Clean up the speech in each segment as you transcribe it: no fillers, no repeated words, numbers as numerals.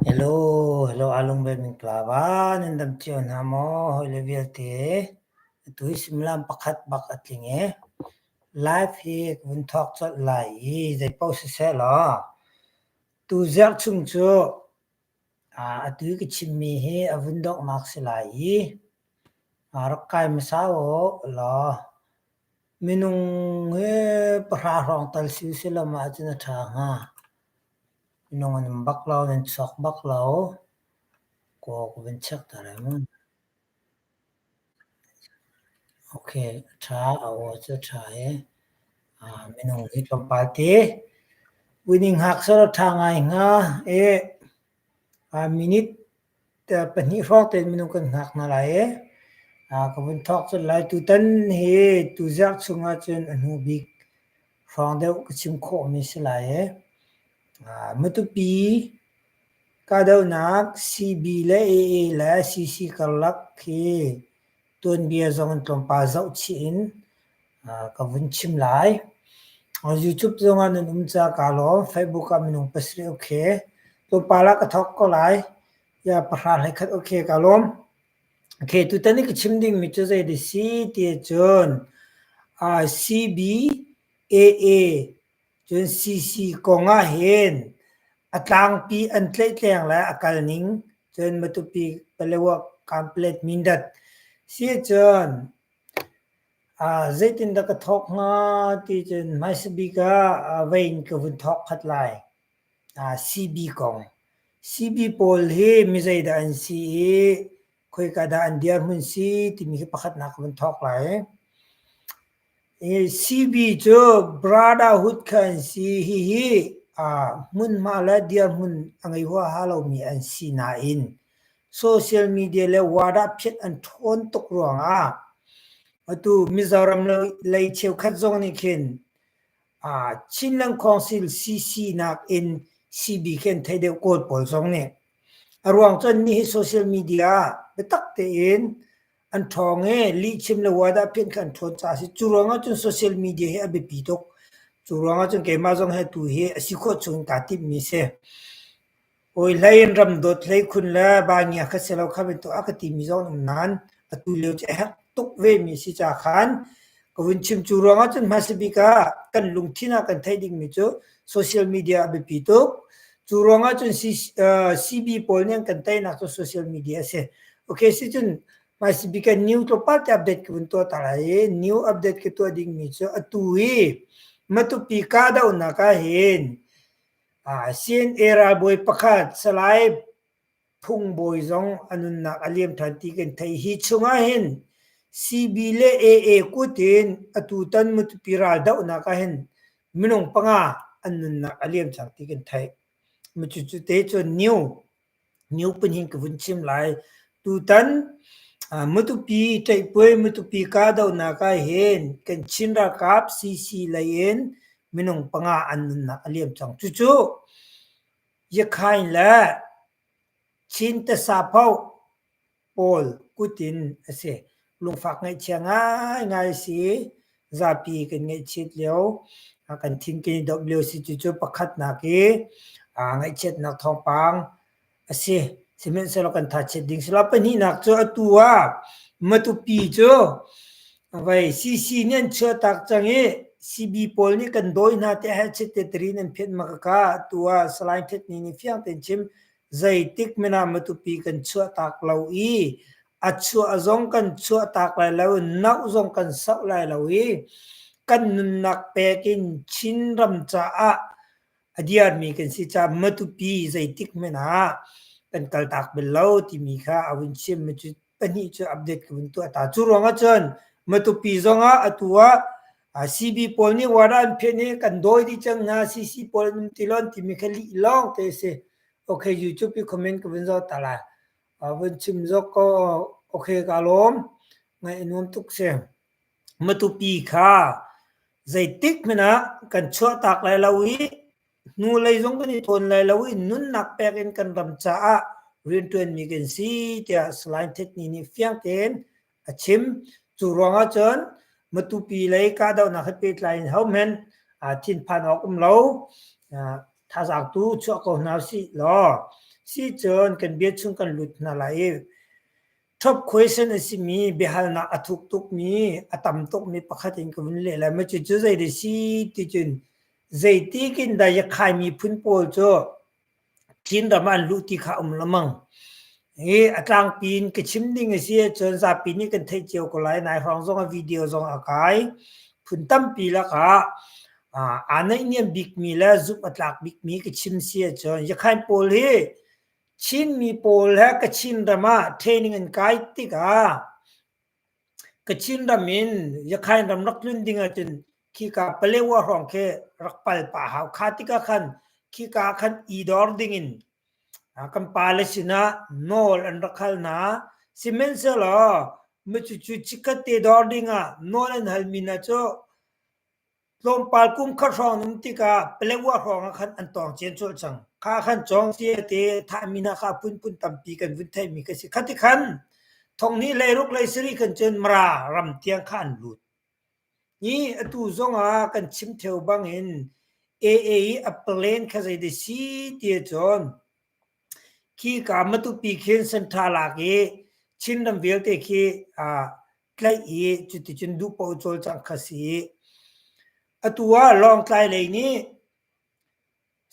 Hello, hello alung be min klava nan dam cio hna maw hawile vialte. Atu hi suimilam pakhat bak a tling e. Live hi ka vun thawk colh lai i zeipaoh siseh law tu zerh chung cu atu i ka chimmi hi a vun donghnak si lai i rak kai hmasa u law minung hi pahra hrawng tal si usih mah ahcun a ṭha hnga. Minung an um bak lo, nan chuak bak lo. Kaw ka vun check ta lai mu. Ok, a ṭha, a aw cu a ṭha i minung hi tlawmpal te. Winning hngak selaw ṭha ngai hnga i minute pahnih hrawng tein minung kan hngak hna lai i ka vun thawk colh lai. Tutan hi tuzarh chung ahcun a hnu bik hrawng deuh ka chim khawhmi si lai i Matupi kahdohnak CB le AA le CC karlak hi tuanbia zong in tlawmpal zohchih in ka vun chim lai. YouTube zong ah nan um caah kaa lawm. Facebook ah minung pasarih okay. Tlawmpal ah ka thawk ko lai. Ya pahra hlei khat okay kaa lawm. Okay, tutan i ka chim dingmi cu zei dah si ti ahcun CB, AA Cun CC kong ahhin a tlangpi an tlaihtleng le a kalning cun Matupi Palewa Kanpalet Mindat si ahcun zeitindah ka thawk hnga ti cun hmaisa bik ah vei in ka vun thawk khat lai. CB kong. CB pawl hi mi zeidah an si i khoika dah an dirhmun si timi hi pakhatnak ka vun thawk lai. CB cu Brotherhood kha an si. Hihi hmunhma le dirhmun a ngei huaha lomi an si nain social media le wadah phiat an ṭhawn tuk ruangah atu Mizoram lei cheukhat zong nih khin Chinland Council CC nakin CB khi an theih deuh Kawl pawl zong nih. A ruang cu annih hi social media ah biatak tein an ṭhawng i lihchim le wadah phian kha an ṭhawn caah a si. Cu ruangah cun social media hi a biapi tuk. Cu ruangah cun keimah zong hi atu hi a si khawh chung in kaa timhmi a si. Hawi hlei in ram dawt hlei khun le ba ngia kha si lo kha bantuk a ka timi zong an um nain atu lio cu a herh tuk vemi a si caah khan ka vun chim. Cu ruangah cun hmasa bik ah kan lungthin ah kan theih dingmi cu social media a biapi tuk. Cu ruangah cun CB pawl nih an kan teinak cu social media a si. Okay, si cun hmaisa bik ah new tlawmpal te update ka vun tuah ta lai i new update ka tuah dingmi cu atu hi Matupi kahdohnak ah hin CNA ralbawi pakhat Salai Phungbawi zong a nunnak a liam ṭhan ti kan theih. Hi chungah hin CB le AA kut in atutan Matupi raldohnak ah hin minung panga an nunnak a liam cang ti kan theih. Cucu te cun new new pahnih ka vun chim lai. Tutan Matupi ṭaihpuai Matupi kahdohnak ah hin kan Chin ralkap CC lei in minung panga an nunnak a liam cang. Cucu Yakhain le Chin tasapho pawl kut in a si. Lungfak ngaihchia ngaingai a si. Zapi kan ngaihchiat lio, kan thin kan i domh lio si. Cucu pakhatnak i ngaihchiatnak thawngpang a si. Sihmanhsehlaw kan thachiat ding si lo. Pahnihnak cu atu ah Matupi cu vei CC nih an chuahtak cang i CB pawl nih kan dawi hna tiah hehchet te tari in an phiat ma kaka atu ah Salai Htet Ni nih fiang tein chim zeitik hmanh ah Matupi kan chuahtak lo i a chuah zong kan chuahtak lai lo, nauh zong kan soh lai lo i kan nunnak pek in Chinram caah a diarmi kan si caah Matupi zeitik hmanh ah kan kaltak bal lo timi kha a vun chim. Cu pahnih cu update ka vun tuah ta. Cu ruangah cun Matupi zongah atu ah CB pawl nih war an phian i kan dawi dih cang hna, CC pawl an um ti lo an timi kha lih lawng te a si. Okay, YouTube i comment ka vun zoh ta lai. Vun chim zok ko. Okay, ka lawm. Ngaih a nuam tuk si. Matupi kha zeitik hmanh ah kan chuahtak lai lo i hnulei zong kan i thawn lai lo i nunnak pek in kan ram caah rianṭuanmi kan si tiah Salai Htet Ni nih fiang tein a chim. Cu ruangah cun Matupi lei kahdohnak he pehtlai in hohmanh thinphan awk um lo. Thazaang tu chuah ko hna usih law. Si cun kan bia chung kan lut hna lai i top question a simi biahalnak a thuk tukmi a tam tukmi pakhat in ka vun leh lai. Macu cu zei dah si ti cun zeitikin dah Yakhai miphun pawl cu Chinram ah an luh ti kha um lengmang. Hi a tlangpi in ka chim ding a si ahcun zapi nih kan theih cio ko lai. Nai hrawng zong ah video zong a kai. Phun tampi lakah aa naihniam bikmi le zumh a tlak bikmi ka chim si ahcun Yakhain pawl hi Chinmi pawl he Kachin ram ah training an kai tikah Kachin ram in Yakhain ram rak tlun ding ahcun khika Palewa hrawng khi rak pal pah hau. Kha tikah khan khika ah khan i dor ding in kan pale sinah nawl an rak hal hna. Sihmanhsehlaw cucu chikkhat te dor ding ah nawl an halmi hna cu Tlawmpal kum khat hrawng um tikah Paletwa hrawng ah khan an tawng cian colh cang. Kha khan cawng cia te thahmi hna kha phunphun tampi kan vun theihmi ka si. Khati khan thonghnih leiruk leisarih khan cun Mara ram tiang kha an lut. Hi atu zong ah kan chim theo bangin AA i a plan kha zei si ti ahcun khika Matupi khin Santha lak i Chinram vialte khi tlaih i cuticun duh paoh cawlcangh kha si. Atu ah Lawngtlai lei nih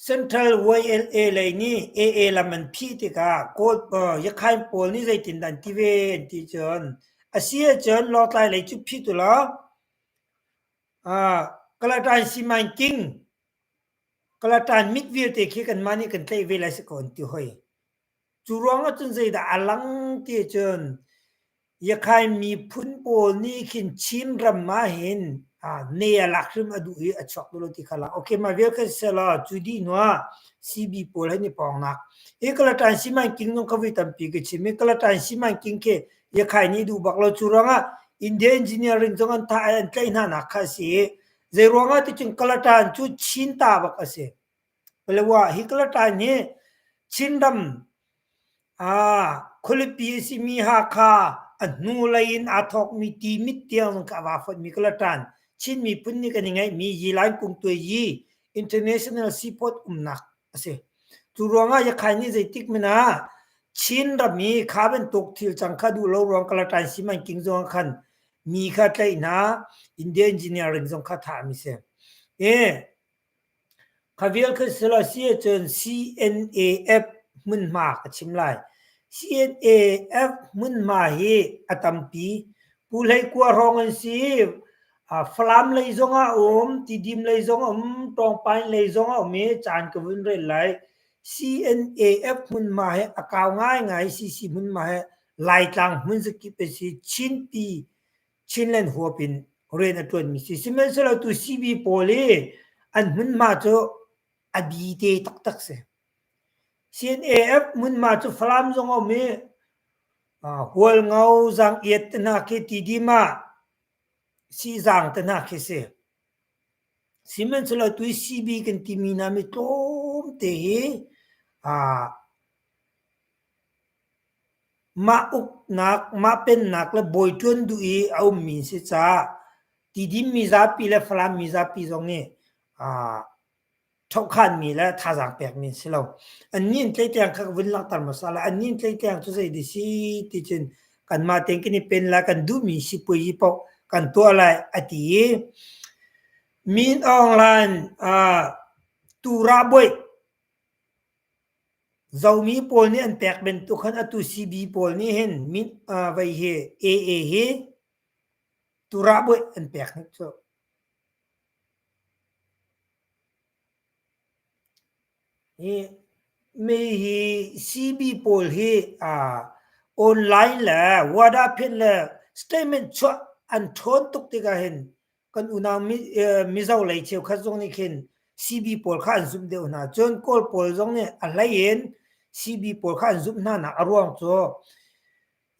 Central YLA lei nih AA lam an phih tikah Kawl Yakhain pawl nih zeitindah an ti ve an ti cun a si ahcun Lawngtlai lei cu phit ulaw Kalatan Simanking Kalatan mit vialte khi kanmah nih kan tlaih ve lai si ko an ti hoi. Cu ruang ahcun zeidah a lang ti ahcun Yakhai miphun pawl nih khin Chin ram ah hin ne a lak hrim a duh i a chuak duh lo ti kha lang. Okay, mah vial kha siseh cu dih hnu ah CB pawl he ni pawngnak. Hi Kalatan Simanking zong kha voi tampi ka chim i Kalatan Simanking khi Yakhai nih duh bak lo. Cu ruangah India Engineering zong an thah i an tlaih hna nak kha a si i zei ruangah ticun Kalatan cu Chin ta bak a si. Palawa hi Kalatan hi Chinram khualipi a simi Hakha a hnulei in aa thawkmi Timit tiang zong kha a vaa fonhmi Kalatan Chin miphun nih kan i ngeihmi Yilain Kungtuai Yi International Seaport umnak a si. Cu ruangah Yakhain nih zeitik hmanh ah Chinram i kha bantuk thil cang kha duh lo ruang Kalatan Simanking zong ah khan mi kha tlaih hna India Engineering zong kha thahmi si. Kha vial kha si lo si ahcun CNAF hmunhma ka chim lai. CNAF hmunhma hi a tampi. Pu Hlei Kua hrawng an si. Falam lei zong ah a um, Tidim lei zong a um, Tawngpain lei zong a um i caan ka vun rel lai. CNAF hmunhma hi a kau ngaingai. CC hmunhma hi Laitlang hmun zakip a si. Chinpi Chinland huap in rian a ṭuanmi si. Sihmanhsehlaw tu CB pawl i an hmunhma cu a bi te taktak si. CNAF hmunhma cu Falam zong a um i Hualngo, Zangiat te hna khi Tidim ah Sihzang te hna khi si. Sihmanhsehlaw tu i CB kan timi hna mi tlawmte hi Mah uknak, mah pennak le bawi ṭuan duh i a ummi an si caah Tidim mizapi le Falam mizapi zong nih ṭhohkhanmi le thazaang pekmi an si lo. Annih an tleiteng kha ka vun langhter hmasa lai. Annih an tleiteng cu zei dah si ti cun kanmah tein kan i pen lai, kan duhmi sipuazi paoh kan tuah lai a ti i Min Aung Hlaing Turah Bawi Zomi pawl nih an pek bantuk khan atu CB pawl nih hin min vei hi AA hi turah buaih an pek hnik cu. Hi mi hi CB pawl hi online le wada phin le statement chuah an ṭhawn tuk tikah hin kan unau Mizo lei cheukhat zong nih khin CB pawl kha an zumh deuh hna. Cun Kawl pawl zong nih a hlei in CB pawl kha an zumh hna nak a ruang cu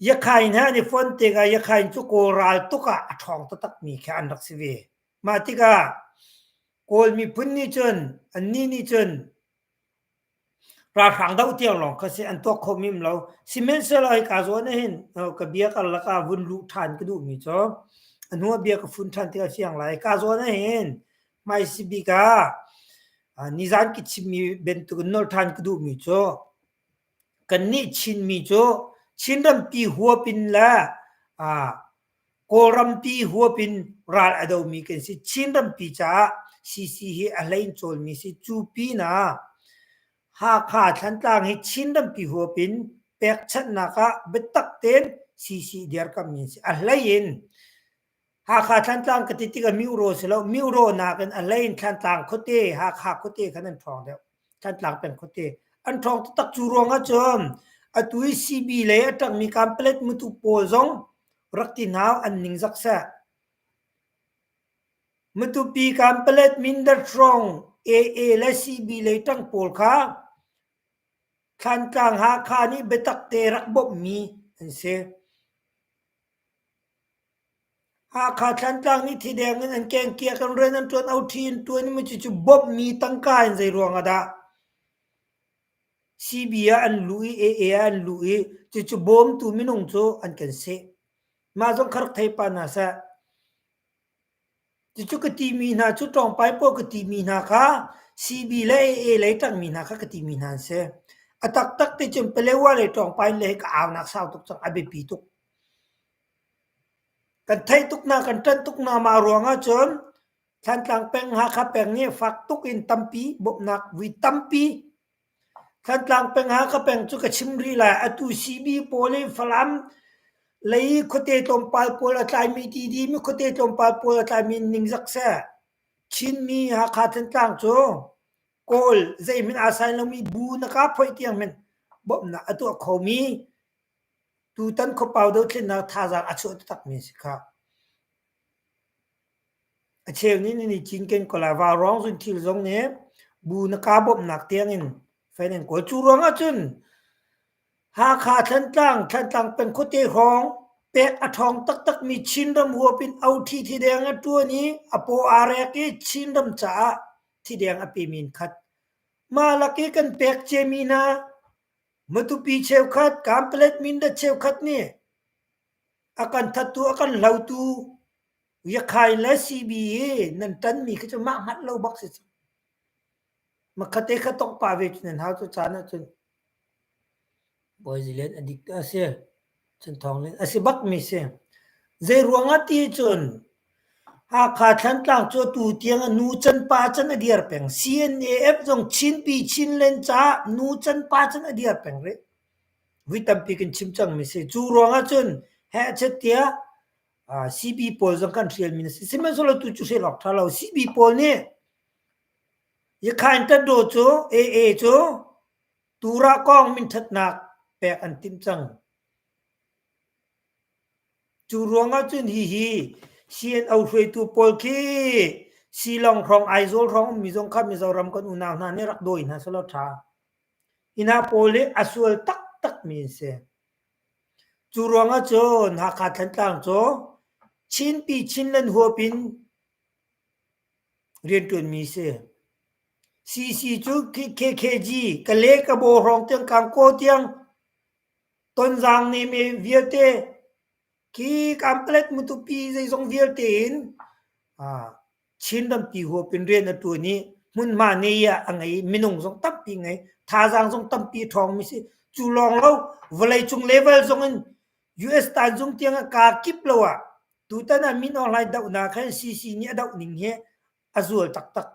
Yakhain he an i fon tikah Yakhain cu Kawl ral tuk ah a ṭhawng taktakmi khi an rak si ve. Mah tikah Kawl miphun nih cun annih nih cun Ralhrang doh tiang lawng kha si an tuak kho mim lo. Sihmanhsehlaw hika zawn ah hin ka bia karlak ah vun luh ṭhan ka duhmi cu a hnu ah bia ka fun ṭhan tikah fiang lai. Hika zawn ah hin hmaisi bik ah nizan ka chimmi bantuk in nolh ṭhan ka duhmi cu. Kannih Chinmi cu Chinrampi huap in le Kawlrampi huap in ral a domi kan si. Chinrampi caah CC hi a hlei in cawlmi si. Cu pinah Hakha Thlantlang hi Chinrampi huap in pekchanhnak ah biatak tein CC dirkammi an si. A hlei in Hakha Thlantlang ka ti tikah Miro si lo, Miro nakin a hlei in Thlantlang khuate, Hakha khuate khan an ṭhawng deuh. Thlantlang peng khuate. An ṭhawng taktak cu ruangah cun atu i CB lei a ṭangmi Kanpalet Mutu pawl zong rak ti hna an ningzak seh. Matupi Kanpalet Mindat hrawng AA le CB lei ṭang pawl kha Thlantlang Hakha nih biatak te rak bawmhmi an si. Hakha Thlantlang nih thideng in an kengkiak in rian an ṭuan oṭhi in ṭuan i cucu bawmhmi tangka in zei ruang ah dah CB ah an luh i AA ah an luh i cucu bawmtu minung cu an kan seh. Mah zong kha rak thei pah hna seh. Cucu ka timi hna cu ṭawngpai pawl ka timi hna kha CB le AA lei ṭangmi hna kha ka timi hna an si. A taktak ti cun Palewa lei ṭawngpai le hi ka aunak sau tuk cang a biapi tuk. Kan theih tuk hna, kan ṭanh tuk hna mah ruangah cun Thlantlang peng, Hakha peng nih fak tuk in tampi bawmhnak vui tampi Thlantlang peng, Hakha peng cu ka chim rih lai. Atu CB pawl i Falam lei khuate tlawmpal pawl a tlaimi TD mi khuate tlawmpal pawl a tlaimi ningzak seh. Chinmi Hakha Thantlang cu Kawl zeihmanh aa sain lomi bu na ka phoih tiang hmanh bawmhnak a tuah khomi Tutan khuapau dothlennak thazaang a chuah taktakmi a si khah. A cheu nih nan i cinken ko lai. Vaurawng zunthil zong nih bu na ka bawmhnak tiangin fen an kawl. Cu ruangah cun Hakha Thlantlang, Thlantlang peng khuate hrawng pek a ṭhawng taktakmi Chinram huap in oṭhi thideng a ṭuan i a paw aa rek i Chinram caah thideng a pemi an khat. Mah lak i kan pek ciami hna Matupi cheukhat, Kanpalet Mindat cheukhat nih a kan thattu, a kan hlotu Yakhain le CB hi nan ṭanmi khi cu mah hngalh lo bak si cu. Makhate kha tongh pah ve cu nan hau cu caan ahcun. Bawi Zilian a dik a si. Cun thawng len a si bakmi si. Zei ruangah ti cun Hakha Thlantlang cu atu tiang a nu can pa can a dir peng. CNAF zong Chinpi Chinland caah nu can pa can a dir peng rih. Vui tampi kan chim cangmi si. Cu ruangah cun hehchet tiah CB pawl zong kan hrialmi na si. Sihmanhsehlaw tu cu hrial awk ṭha lo. CB pawl nih Yakhain Taddaw cu AA cu Tura kong minṭhatnak pek an timh cang. Cu ruangah cun hihi CNO hruaitu pawl khi Shillong hrawng, Aizawl hrawng ummi zong kha Mizoram kan unau hna nih rak dawi hna selaw ṭha. Hi hna pawl hi a sual taktakmi an si. Cu ruangah cun Hakha Thantlang cu Chinpi Chinland huap in rianṭuanmi si. CC cu KKG, Kale Kabaw hrawng tiang Kangkaw tiang Tonzang neme vialte khi Kanpalet Matupi zeizong vialte in Chin rampi huap in rian a ṭuan i hmunhma nei ah a ngei i minung zong tampi ngei, thazaang zong tampi a ṭhawngmi si. Cu lawng lo vawleicung level zong in US tanzung tiang ah kaa kip lo ah tutan ah Min Aung Hlaing dohnak khan CC nih a doh ning hi a zual taktak.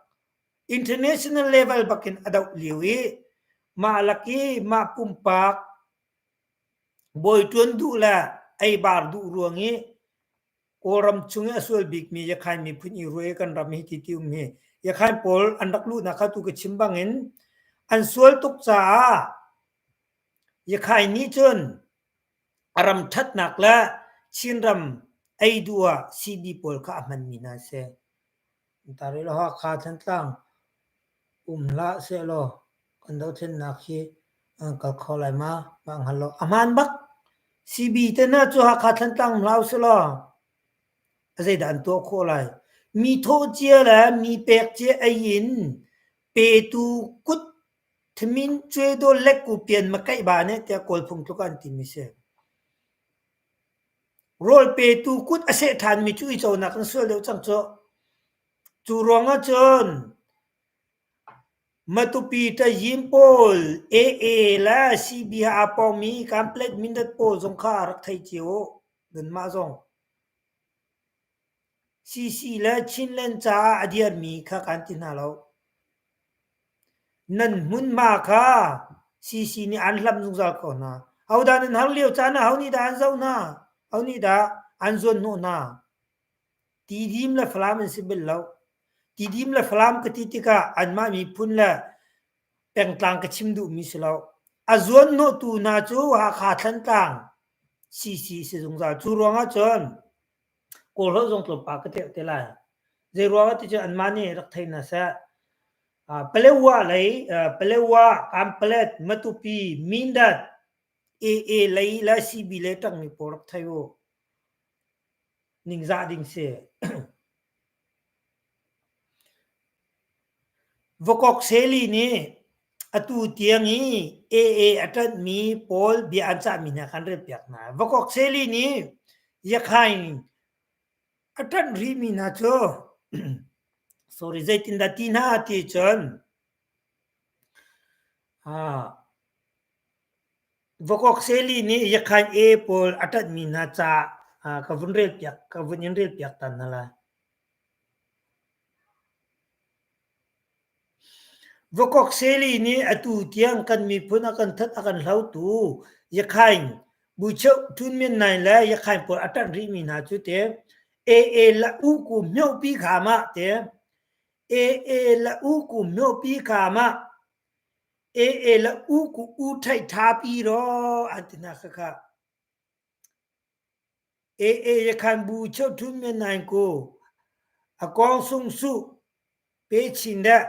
International level bakin a doh lio i mah lak i mah pumpak bawi ṭuan duh le eibar duh ruang i Kawlram chung i a sual bikmi Yakhain miphun i ruai kan ram hi ti ti um hi Yakhain pawl an rak luhnak kha tu ka chim bangin an sual tuk caah Yakhain nih cun a ram ṭhatnak le Chinram ei duh ah CB pawl kha a hmanmi hna a si. Tarilo Hakha Thantlang um hlah sehlaw kan dothlennak hi an kal kho lai ma? Mah hngal lo. A hmaan bak. CB te hna cu Hakha Thantlang um hlah usilaw a zeidah an tuah khawh lai? Mi thawh cia le mi pek cia ei in petu kut Thamin cuai lek ku pian ma kaih ba ne tiah Kawl phung tluk ah an timi si. Rawl petu kut a seh ṭhanmi cu uico nak in sual deuh cang cu. Cu ruangah cun. Matupi ṭayin pawl AA le CB he aa pawngmi Kanpetlet Mindat pawl zong kha rak thei cio uh, nanmah zong. CC le Chinland caah a dirmi kha kan ti hna lo. Nan hmunhma kha CC nih an hlam zungzal ko hna. Hodah nan har lio caan ah ho nih dah an zoh hna? Ho nih dah an zuanhnawh hna? Tidim le Falam an si bal lo. Tidim le Falam ka ti tikah anmah miphun le pengtlang ka chim duhmi si lo. A zuanhnawhtu hna cu Hakha Thlantlang CC si zungzal. Cu ruangah cun Kawlholh zong tlawmpal ka telh te lai. Zei ruangah ti cun anmah nih rak thei hna seh. Palewa lei, Palewa, Kanpalet, Matupi, Mindat, AA lei le CB lei ṭangmi pawl rak thei u. Ningzah ding si. Vakok Seli nih atu tiang i AA a ṭanhmi pawl bia an cahmi hna kha an relpiak hna. Vakok Seli nih Yakhain a ṭanh rihmi hna cu sorry zeitindah ti hna ti cun Vakok Seli nih Yakhain A pawl a ṭanhmi hna ca ka vun relpiak ka vun in relpiak tan hna lai. Vakok Seli nih atu tiang kan miphun a kan that a kan hlotu Yakhain Buchoh Htun Myint Naing le Yakhain pawl a ṭanh rihmi hna cu te AA la u ku myohpi kha mah te AA la u ku myohpi kha mah AA la u ku u ṭhaih ṭha pi raw an ti hna khakha. AA Yakhan Bu Cheu Htun Myint Naing ku a kawng sung suh pe chin deh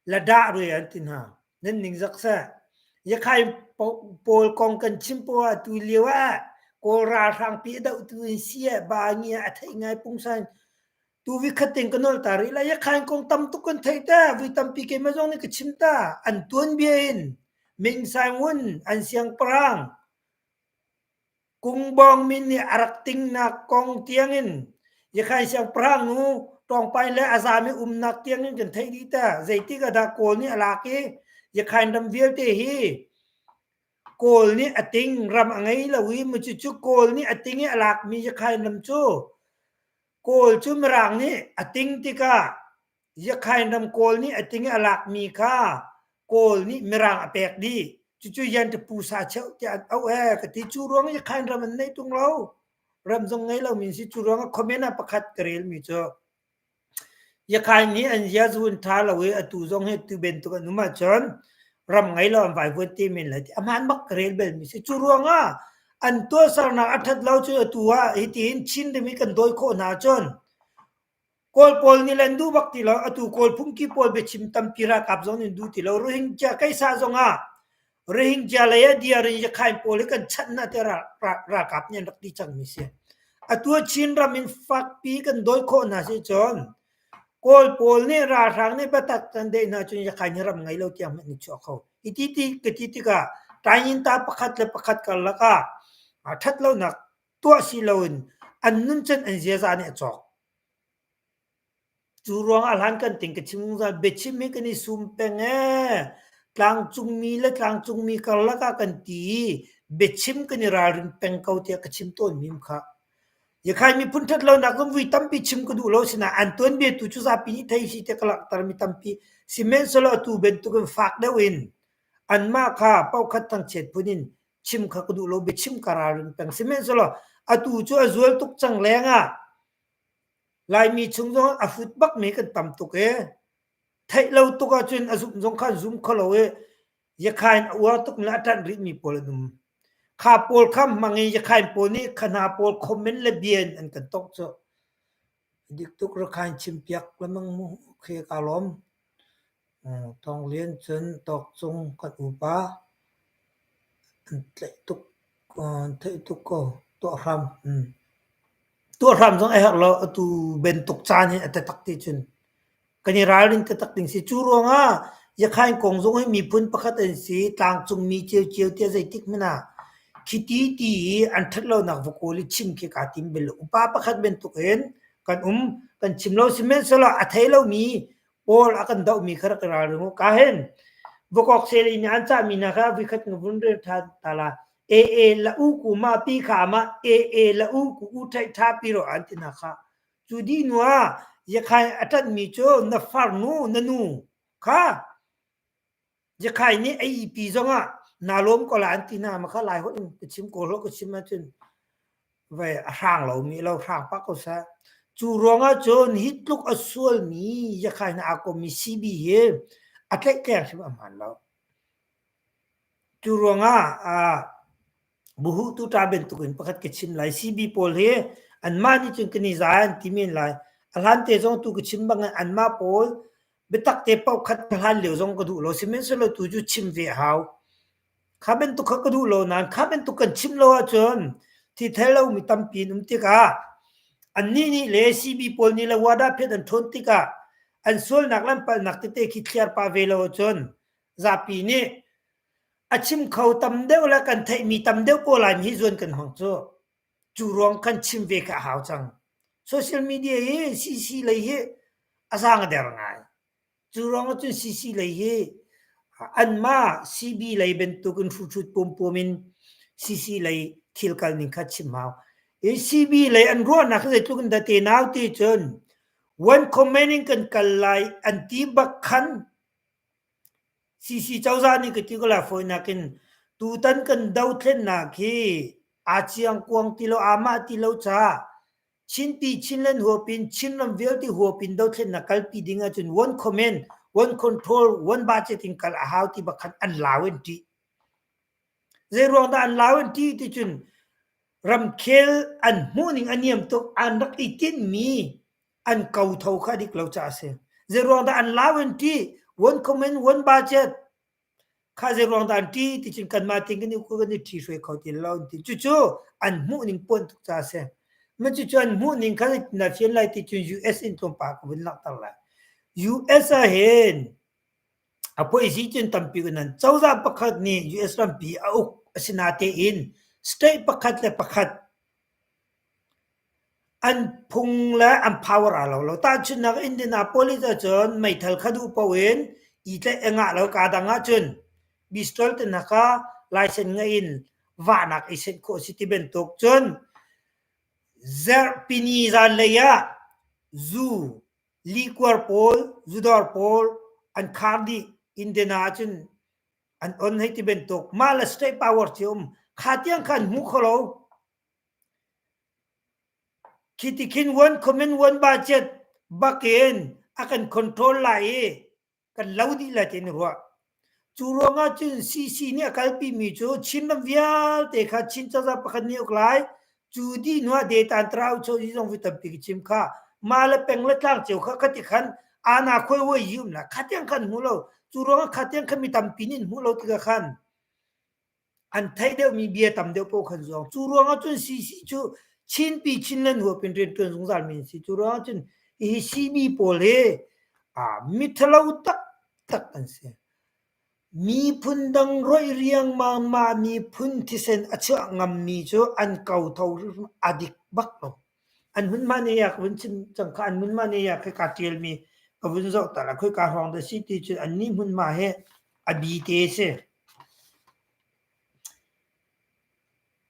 la dah rui an ti hna. Nan ningzak seh. Yakhain pawl kong kan chim poah ah tu lio ah Kawl ralhrang pi a dohtu in si eh ba ngi ah a theih ngai pungsan tu vi khat ten ka nol ta rih la Yakhain kong tam tuk kan theih ta vui tampi keimah zong nih ka chim ta an tuanbia in Ming Sai Ngun an siangpahrang Kungbawng min nih a rak tingnak kong tiangin Yakhain siangpahrang nu Tawngpai le a zami umnak tiangin kan theih dih ta. Zeitik ah dah Kawl nih a lak i Yakhain ram vialte hi Kawl nih a ting ram a ngei lo i cucu Kawl nih a ting i a lakmi Yakhain ram cu Kawl cu Mirang nih a ting tikah Yakhain ram Kawl nih a ting i a lakmi kha Kawl nih Mirang a pek dih. Cucu Yantapu sa cheuh tiah an auh ee ka ti. Cu ruang Yakhain ram an neih tung lo. Ram zong ngei lomi an si. Cu ruang ah comment ah pakhat ka relmi cu Yakhain nih an ziazun ṭha lo i atu zong hi tu bantuk an um ahcun ram ngei lo an vaivuan te men lai ti a hmaan bak ka rel belmi si. Cu ruang ah an tuahsernak a ṭhat lo cu atu ah hitihin Chin ram i kan dawi khawh hna ahcun Kawl pawl nih le an duh bak ti lo. Atu Kawl phungki pawl biachim tampi ralkap zong nih an duh ti lo. Rohingya kaisa zong ah Rohingya lei ah diar in Yakhain pawl hi kan chanh hna tiah ralkap nih an rak ti cangmi si. Atu ah Chin ram in fakpi kan dawi khawh hna si cun Kawl pawl nih ralhrang nih biatak kan deih hna cun Yakhain hi ram ngei lo tiang hmanh an chuah kho. Hiti ti ka ti tikah Tainginta pakhat le pakhat karlak ah ṭhatlonak tuah si loin an nuncan an ziaza nih a cawk. Cu ruangah hlan kan ting ka chim zungzal biachim hi kan i sum peng ee. Tlangcungmi le tlangcungmi karlak ah kan ti i biachim kan i ralring peng ko tiah ka chim tawnmi um kha. Yakhai miphun ṭhat lonak zong vui tampi chim ka duh lo sinain an tuanbia tu cu zapi nih thei si tiah ka langhtermi tampi sihmanhsehlaw atu bantukin fak deuh in anmah kha paukhat thangchiat phun in chim kha ka duh lo biachim ka ralring peng sihmanhsehlaw atu cu a zual tuk cang lengah Laimi chung zong a hrut bakmi kan tam tuk i theih lo tuk ahcun a zumh zong kha an zum kho lo i Yakhain a uar tuk le a ṭanh rihmi pawl an um. Kha pawl kha hmang i Yakhain pawl nih kha hna pawl comment le bia in an kan tongh cu. Dik tuk Rakhain chimpiak lengmang mu khi kaa lawm. Thawng Lian cun Tawk Cung kan upa an tlaih tuk an theih tuk ko. Tuah hram. Tuah hram zong a herh lo. Atu bantuk caan hin a taktak ti cun kan i ralrin taktak ding si. Cu ruangah Yakhain kong zong hi miphun pakhat an si. Tlangcungmi ciocio tiah zeitik hmanh ah khiti ti i an ṭhat lonak va kawl i chim khi kaa tim bal lo. Upa pakhat bantuk in kan um. Kan chim lo. Sihmanhsehlaw a thei lomi Pawl a kan dohmi kha rak i ralring u. Ka hin Vakok seli nih an cahmi hna kha vikhat nga vun rel ṭhan ta la. AA la u ku ma pi kha ma AA la u ku u ṭhaih ṭha pi ro an ti hna kha. Cu dih hnu ah Yakhai a ṭanhmi cu na farnu na nu kha Yakhai nih a ipi zongah naa lawm ko la an ti hna ma kha Lai holh in ka chim kawl holh ka chim ahcun vai a hrang lomi lo hrang pah ko seh. Cu ruangah cun hi tluk a sualmi Yakhai hna aa kommi CB hi a tlaihtleng hrim a hmaan lo. Cu ruangah buhu tu ṭa bantukin pakhat ka chim lai. CB pawl hi anmah nih cun kan i zai an ti men lai. A hlan te zong tu ka chim bangin anmah pawl biatak te paoh khat ka hlan lio zong ka duh lo. Sihmanhsehlaw tu cu chim ve a hau. Kha bantuk kha ka duh lo nain kha bantuk kan chim lo ahcun thi thel lomi tampi an um tikah annih nih le CB pawl nih le wadah phet an ṭhawn tikah an sualnak le an palhnak tete khi thliar pah ve lo ahcun zapi nih a chim kho tam deuh le kan theihmi tam deuh ko lai hi zuan kan hmang cu. Cu ruang kan chim ve kha a hau cang. Social media hi CC lei hi a zaang a der ngai. Cu ruang ahcun CC lei hi anmah CB lei bantuk in hruhrut pumpum in CC lei thil kal ning kha chim hau. I CB lei an ruahnak zeitluk in dah te nau ti cun one comment in kan kal lai an ti bak khan CC cozah nih ka ti ko lai fawinak in tutan kan dothlennak hi aa ciangkuang ti lo aa mah ti lo caah Chinpi Chinland huap in Chinram vialte huap in dothlennak kalpi ding ahcun one comment, one control, one budget in kal a hau ti bak khan an lau in ṭih. Zeiruang dah an lau in ṭih ti cun ramkhel an hmuhning a niam tuk an rak i tinhmi an kotho kha a dik lo caah a si. Zeiruang dah an lau in ṭih? One comment, one budget. Kha zeiruang dah an ṭih ti cun kanmah ting kan i kan i ṭhi hruai kho ti lo an ti. Cucu an hmuhning puan tuk caah a si. Ma cucu an hmuhning kha na fian lai ti cun US in tlawmpal ka vun langhter lai. US ah hin a puaisi cun tampi kan an cozah pakhat nih US rampi a uk a si natein state pakhat le pakhat An phung le an power aa lo lo. Tahchunhnak Indianapolis ahcun meithal kha duh paoh in i tlaih a ngah lo. Kaa dang ahcun pistol te hna kha license ngeih in vahnak i senh khawh a si ti bantuk. Cun zarhpini zanlei ah zu likuar pawl, zudawr pawl an khar dih. Indiana ahcun an on hei ti bantuk. Mah le state power ci a um. Kha tiang kha an hmu kho lo. Khi ti khin one comment one budget bak in a kan control lai i kan lo dih lai ti an i ruah. Cu ruangah cun CC nih a kalpi mi cu Chinram vialte kha Chin cozah pakhat nih uk lai. Cu dih hnu ah Detan Trau cho hi zong voi tampi ka chim kha. Mah le peng le tlang cio kha khati khan ana khuai huai yi um la. Kha tiang khan hmu lo. Cu ruangah kha tiang khan mi tampi nih an hmuh lo tikah khan an theih deuhmi bia tam deuh paoh khan zuang. Cu ruangah cun CC cu Chinpi Chinland huap in rianṭuan zungzalmi an si. Cu ruangah cun hi CB pawl hi mithalo taktak an si. Miphun dang roih riangmang mah miphun thisen a chuah ngammi cu an kotho hrimhrim a dik bak lo. An hmunhma ne ya ka vun chim cang kha an hmunhma ne ya khi kaa ṭialmi ka vun zoh ta la khoi ka hrawng dah si ti cun annih hmunhma hi a bi te si.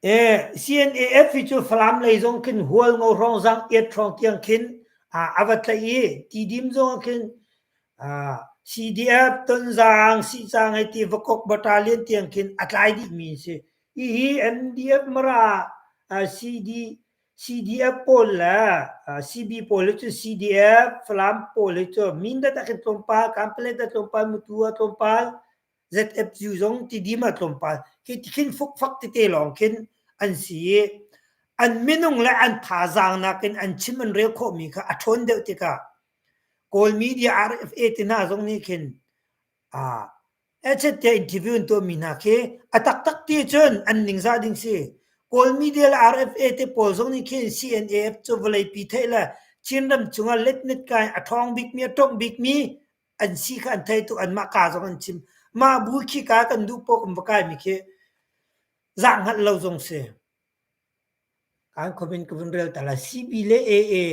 CNAF hi cu Falam lei zong khin Hualngo hrawng Zangiat hrawng tiang khin a va tlaih i Tidim zong ah khin CDF Tonzang Sihcang hei ti Vakok Battalion tiang khin a tlai dihmi an si. Hihi MDF Mara CD CDF pawl le CB pawl hi cu CDF Falam pawl hi cu Mindat ah khin tlawmpal, Kanpalet ah tlawmpal, Mutu ah tlawmpal, ZFU zong Tidim ah tlawmpal khi khin fukfak tete lawng khin an si i an minung le an thazaang nakin an chim an rel khawhmi kha a ṭhawn deuh tikah Kawl media RFA te hna zong nih khin ah tiah interview an tuahmi hna khi a taktak ti cun an ningzah ding si. Kawl media le RFA te pawl zong nih khin CNAF cu vawleipi theih le Chinram chungah letnet kai a ṭhawng bikmi a ṭongh bikmi an si kha an thei tuk anmah ka zong an chim mah bu khi ka kan duh paoh kan va kaimi khi zah hngalh lo zong si kan comment ka vun rel ta la CB le AA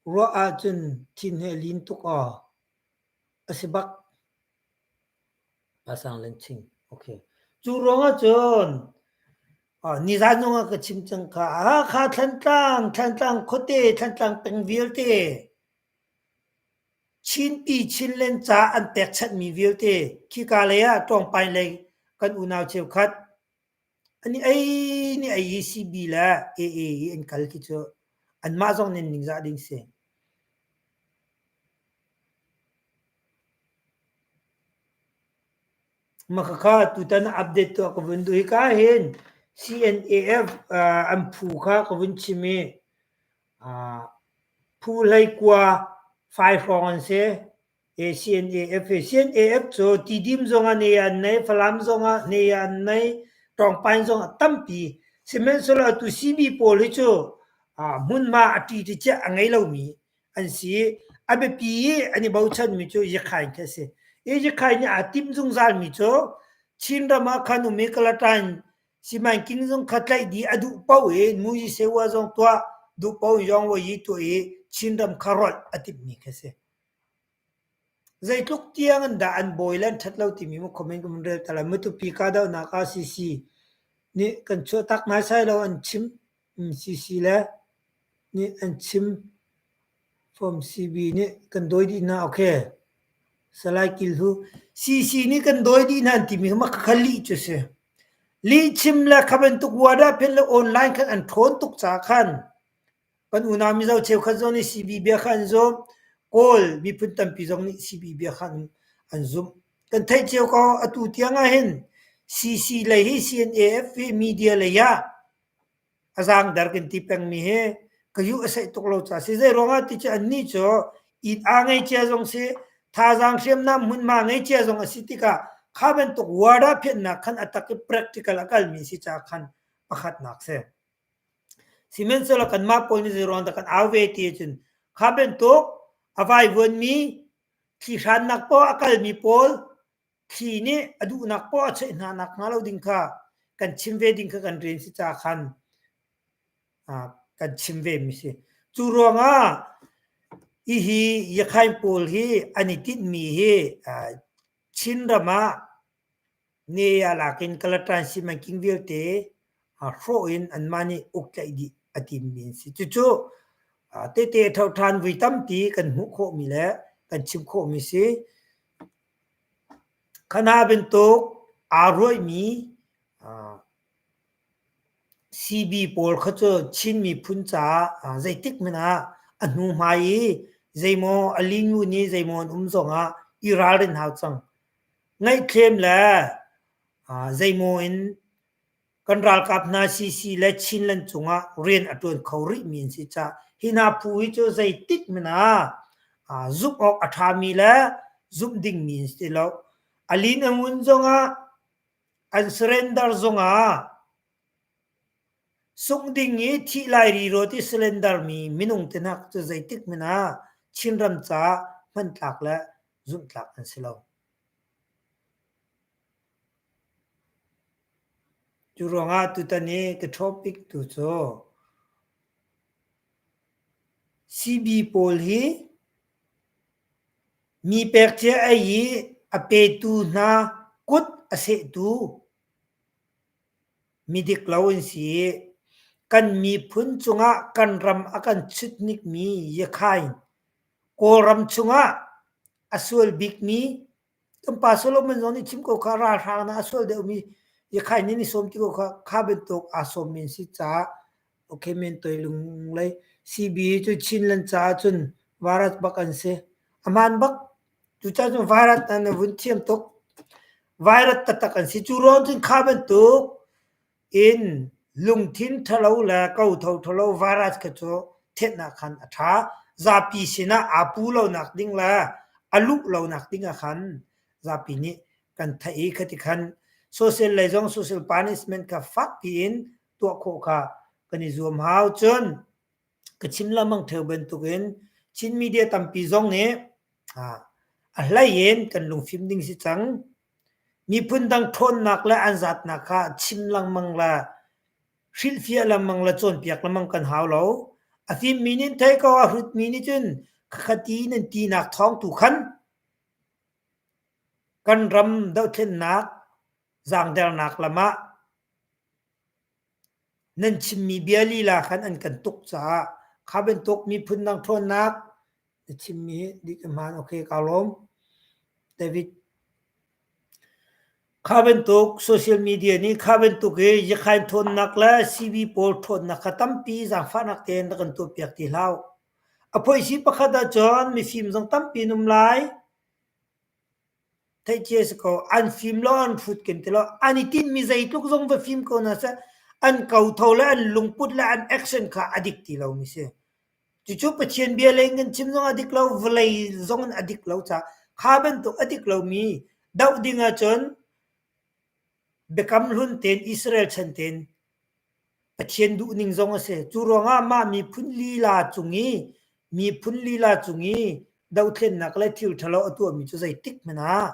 ruah ahcun thin he lin tuk aw. A si bak. Pasang len ching. Okay. Cu ruangah cun nizan zong ah ka chim cang kha. Hakha Thlantlang, Thlantlang khuate, Thlantlang peng vialte Chinpi Chinland ca an pekchanhmi vialte khika lei ah Ṭawngpain lei kan unau cheukhat an i ei nih ei i CB le AA i an kal khi cu anmah zong nih an ningzah ding si. Mah khakha tutan ah update tuah ka vun duh. Hika hin CNAF an phu kha ka vun chim i phu hleikua fai hrawng an si. CNAF hi CNAF cu Tidim zong ah ne an nei, Falam zong ah ne an nei, Tawngpain zong ah tampi. Sihmanhsehlaw atu CB pawl hi cu hmunhma a ṭi ti ciah a ngei lomi an si. A biapi i an i bochanmi cu Yakhain khi a si. I Yakhain nih aa timh zungzalmi cu Chinram ah khan um i Kalatan Simanking zong kha tlaih dih a duh paoh in Muji Sewa zong tuah duh paoh in Yong Wo Yi tuah i Chinram kha rolh a timhmi khi a si. Zeitluk tiang in dah an bawi le an ṭhat lo timi mu comment ka vun rel ta lai. Matupi kahdohnak ah CC nih kan chuahtak naisai lo an chim. CC le nih an chim fom CB nih kan dawi dih hna okay. Salai Kil Hu CC nih kan dawi dih hna an timi kha mah khakha lih cu si. Lih chim le kha bantuk wada phen le online khan an ṭhawn tuk caah khan kan unau Mizo cheukhat zong nih CB bia kha an zumh. Kawl miphun tampi zong nih CB bia kha an zumh. Kan theih cio ko atu tiang ah hin CC lei hi CNAF hi media lei ah A zaangder kan ti pengmi hi ka yuh a saih tuk lo caah si. Zei ruangah ti cu annih cu inn aa ngei cia zong si, thazaang hriamnam hmunhma ngei cia zong a si tikah kha bantuk ward ah phiatnak khan a tak i practical a kalmi si caah khan pakhatnak si. Sihmanhsehlaw kanmah pawl nih zei ruang dah kan au ve ti ahcun kha bantuk a vaivuanmi thli hrannak paoh a kalmi pawl thli nih a duhnak poah a cheih hna nak hnga lo ding kha kan chim ve ding kha kan rian si ca khan kan chim ve mi si. Cu ruangah hihi Yakhain pawl hi an i tinhmi hi Chinram ah ne a lak in Kalatan simanking vialte hrawh in anmah nih uk tlaih dih a timmi an si. Cucu tete a tho ṭhan vui tampi kan hmuh khawhmi le kan chim khawhmi si. Khana bantuk aa ruaihmi CB pawl kha cu Chin miphun caah zeitik hmanh ah a hnuhmai i zeimaw a lingnu nih zeimaw an um zongah i ralrin hau cang. Ngaihthlem le zeimaw in Kan ralkap hna CC le Chinland cungah rian a ṭuan kho rihmi an si caah hi hna phu hi cu zeitik hmanh ah zumh awk a ṭhami le zumh dingmi an si ti lo. A lin a ngun zongah an surrender zongah sungh ding i thih lai rirawt i surrender mi minung te hna cu zeitik hmanh ah Chinram caah hmantlak le zumhtlak an si lo. Cu ruangah tutan i ka topic tu cu CB pawl hi mi pek cia ei i a petu hna kut a sehtu midik lo an si i kan miphun cungah kan ram a kan chutnikmi Yakhain Kawlram chungah a sual bikmi Kan pa Solomon zong nih chim ko kha ralhrang na a sual deuhmi Yakhain nih ni sawm ti ko kha kha bantuk aa sawmmi an si caah okay men toi lunglei CB cu Chinland caah cun virus bak an si. Aman bak cucaah cun virus na vun thiam tuk. Virus taktak an si. Cu ruang cun kha bantuk in lungthin ṭhalo le kotho ṭhalo virus kha cu thenhnak khan a ṭha. Zapi sinah aa pu lonak ding le a luh lonak ding ah khan zapi nih kan theih i khati khan social lei zong social punishment kha fak piin tuah khawh kha kan i zuam hau. Cun ka chim lengmang ṭheo bantukin Chin media tampi zong nih a hlei in kan lungfim ding si cang. Miphun dang ṭhawnnak le an zatnak kha chim lengmang le hrilhfiah lengmang le cawnpiak lengmang kan hau lo. A fimmi nih an theih ko, a hrutmi nih cun khakha ti nan tinak thawng tu khan. Kan ram dohthlennak zaangdernak lam ah nan chimmi bia lila khan an kan tuk caah kha bantuk miphun dang ṭhawnnak na chimmi dik a hmaan. Okay, kaa lawm. David. Kha bantuk social media nih kha bantuk i Yakhain ṭhawnnak le CB pawl ṭhawnnak kha tampi zaangfahnak tein rak kan tuahpiak ti hlah. A phoihsi pakhat ahcun mifim zong tampi an um lai. Theihcia si ko. An fim lo, an hrut kan ti lo. An i tinhmi zeitluk zong va fim ko hna seh, an kotho le an lungput le an action kha a dik ti lomi si. Cucu Pathian bia lei in kan chim zong a dik lo, vawlei zong in a dik lo caah kha bantuk a dik lomi doh ding ahcun biakam hlun tein Israel chan tein Pathian duhning zong a si. Cu ruangah mah miphun lila cung i miphun lila cung i dothlennak le thil ṭhalo a tuahmi cu zeitik hmanh ah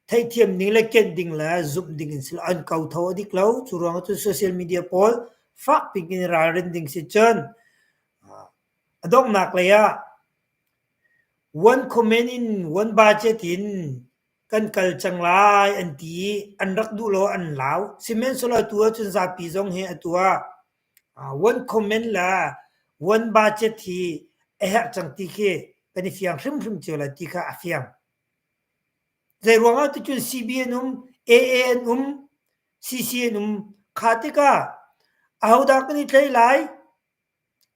theihthiam ding le kenh ding le zumh ding in si lo. An kotho a dik lo. Cu ruangah cun social media pawl fakpi in ralrin ding si cun a donghnak lei ah one comment in one budget in kan kal cang lai an ti i an rak duh lo an lau. Sihmanhsehlaw atu ahcun zapi zong hi atu ah one comment le one budget hi a herh cang ti khi kan i fiang hrimhrim cio lai ti kha a fiang. Zeiruang ah ticun CB an um, AA an um, CC an um. Kha tikah ahodah kan i tlei lai?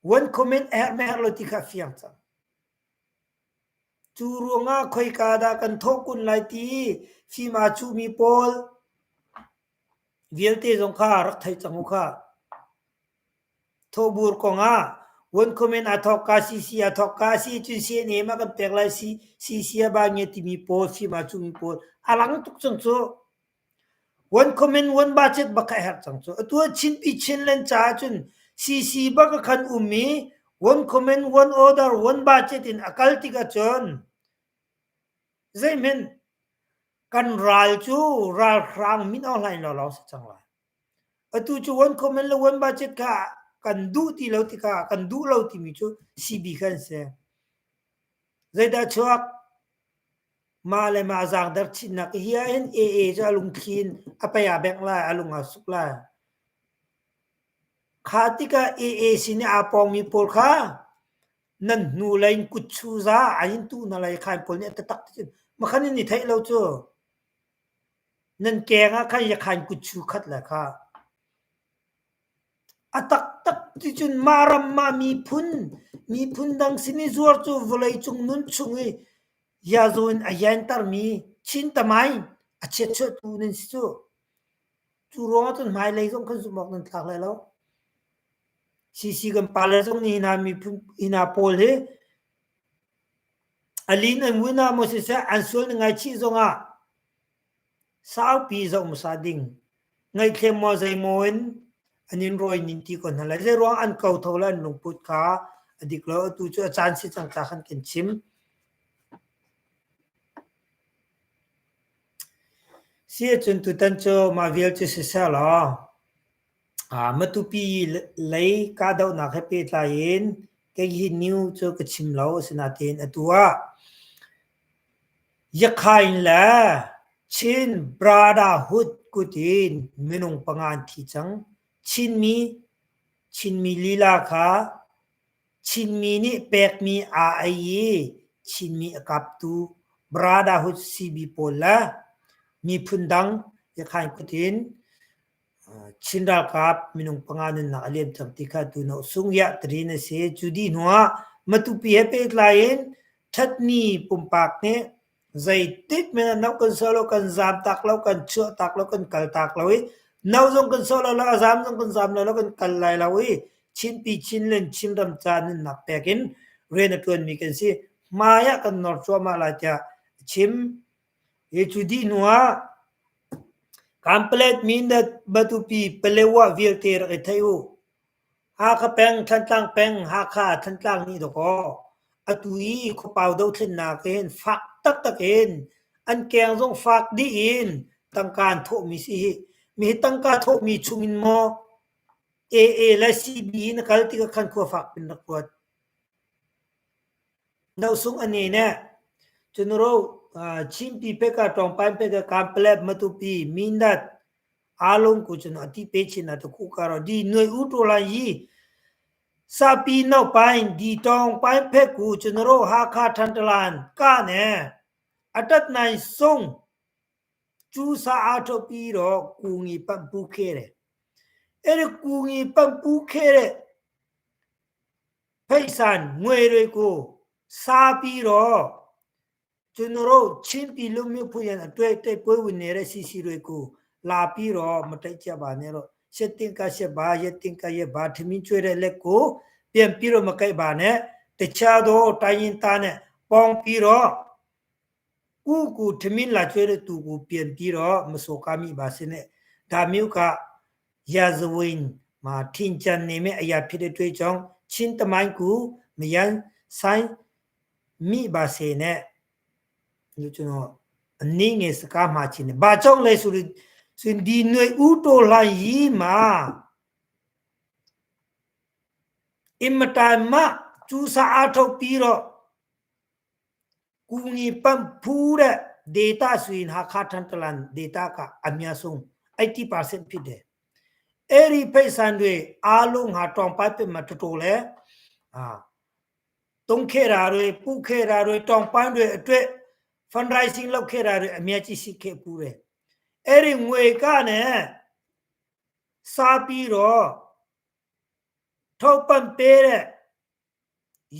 One comment a herh herh lo ti kha a fiang cang. Cu ruangah khoika dah kan thawh kun lai ti fim aa cuhmi pawl vialte zong kha rak thei cang u khah. Thawhbur kongah one comment aa thawkka CC aa thawkka a si cun CNA mah kan pek lai CC a ba nge timi pawl fim aa cuhmi pawl a lang tuk cang cu. One comment one budget bak kha a herh cang cu. Atu ah Chinpi Chinland caah cun CC bak a khan um i one comment one order one budget in a kal tik ahcun zeihmanh kan ral cu ralhrang min Aung Hlaing lawnglawng si cang lai. Atu cu one comment le one budget kha kan duh ti lo tikah kan duh lo timi cu CB kha an si. Zeidah chuak? Mah le mah zaangder chinnak hi ahhin AA cu a lungthli in a pei aa bengh lai, a lung aa suk lai. Kha tikah AA sin i aa pawngmi pawl kha nan hnulei in kutchu za an in tuh hna lai i khan pawl nih an taktak ti cun makhan in i theih lo cu. Nan keng ah khan yakhan kutchu khat le kha. A taktak ti cun mah ram mah miphun, miphun dang sin i zuar cu vawleicung nun chung i yazo in a yantermi Chin tamai a chiatchuahtu nan si cu. Cu ruangah cun hmailei zong kan zumh awk nan tlak lai lo. CC kan pale zong nih hi hna miphun hi hna pawl hi a lin an win ah maw siseh an sual na ngaichih zongah Saupi zoh hmasa ding. Ngaihthlem maw zeimaw in an in rawi ning ti ko hna lai. Zeiruang an kotho le an lungput kha a dik lo. Atu cu a caan si cang ca khan kan chim. Si ahcun tutan cu mah vial cu siseh law Matupi lei kahdohnak he pehtlai in kei hi new cu ka chim lo. Asinain atu ah Yakhain le Chin Brotherhood kut in minung panga an thi cang. Chinmi Chinmi lila kha Chinmi nih pekmi aa ei i Chinmi a kaptu Brotherhood CB pawl le miphun dang Yakhain kut in Chin ralkap minung panga nunnak a liam cang ti kha tu sungya tarin a si. Cu dih hnuah Matupi he pehtlai in ṭhatmi pumpak nih zeitik men ah no kan sawh lo, kan zaam tak lo, kan chuah tak lo, kan kal tak lo i no zong kan sawh lo lo, a zaam zong kan zaam lo lo, kan kal lai lo i Chinpi Chinland Chinram ca nunnak pek in rian a ṭuanmi kan si. Hmai ah kan nor cuahmah lai tiah a chim. Hi cu dih hnuah Kanpalet, Mindat, Matupi, Palewa vialte rak i theih u. Hakha peng, Thantlang peng, Hakha, Thantlang nih dawkaw atu i khuapau dothlennak hin fak taktak in an keng zong fak dih in tangka an thawhmi si hi. Mi hi tangka thawhmi chungin maw AA le CB in a kal tikah khan khua fak pin rak ruat. Nosung a ne ne. Cun ro. Chinpi peka Tawngpain peka Kanpalet Matupi Mindat အားလုံးကိုကျွန်တော်အတိပေးချင်တာတခုကတော့ဒီຫນွေဦးတော်လိုင်းကြီးစာပြီးနောက်ပိုင်းဒီတောင်ပိုင်းဖက်ကိုကျွန်တော်တို့ဟာခါထန်တလန်ကနဲ့အတက်နိုင်ဆုံးကျူးစာအားထုတ်ပြီးတော့ကူငီပတ်ပူးခဲ့တယ်အဲ့ဒီကူငီပတ်ပူးခဲ့တဲ့ဖိတ်ဆန်ငွေတွေကိုစားပြီးတော့ကျွန်တော်တို့ချင်းပြည်လူမျိုးဖွင့်ရအတွက်တိုက်ပွဲဝင်နေတဲ့စီစီတွေကိုလာပြီးတော့မတိုက်ကြပါနဲ့တော့ရှက်တင်ကရှက်ပါရက်တင်ကရက်ပါထမင်းကျွေးတဲ့လက်ကိုပြန်ပြီးတော့မကြိုက်ပါနဲ့တခြားသောတိုင်းရင်သားနဲ့ပေါင်းပြီးတော့ကူကူထမင်းလာကျွေးတဲ့သူကိုပြန်ပြီးတော့မစော်ကားမိပါစေနဲ့ဒါမျိုးကရာဇဝင်မှာထင်ကြံနေမဲ့အရာဖြစ်တဲ့အတွက်ကြောင့်ချင်းတမိုင်းကူမယန်းဆိုင်မိပါစေနဲ့လို့ကျွန်တော်အနည်းငယ်စကားမှာချင်းတယ်။ဘာကြောင့်လဲဆိုလို့ဆိုရင်ဒီຫນွေဥတော်လိုင်းကြီးမှာအင်မတန်မှကျူးစာအထုတ်ပြီးတော့ကူညီပံ့ဖူးတဲ့ data ဆိုရင်ဟာခါထန်တလန် data ကအများဆုံး80%ဖြစ်တယ်။အဲ့ဒီဖိတ်ဆန်တွေအားလုံးဟာတောင်ပတ်ပင်မှာတော်တော်လဲအာတုံးခဲ့တာတွေပုခဲ့တာတွေတောင်ပန်းတွေအတွက် fundraising လုပ်ခဲ့တာတွေအများကြီးရှိခဲ့ပူတယ်။အဲ့ဒီငွေကနဲ့စားပြီးတော့ထုတ်ပံ့ပေးတဲ့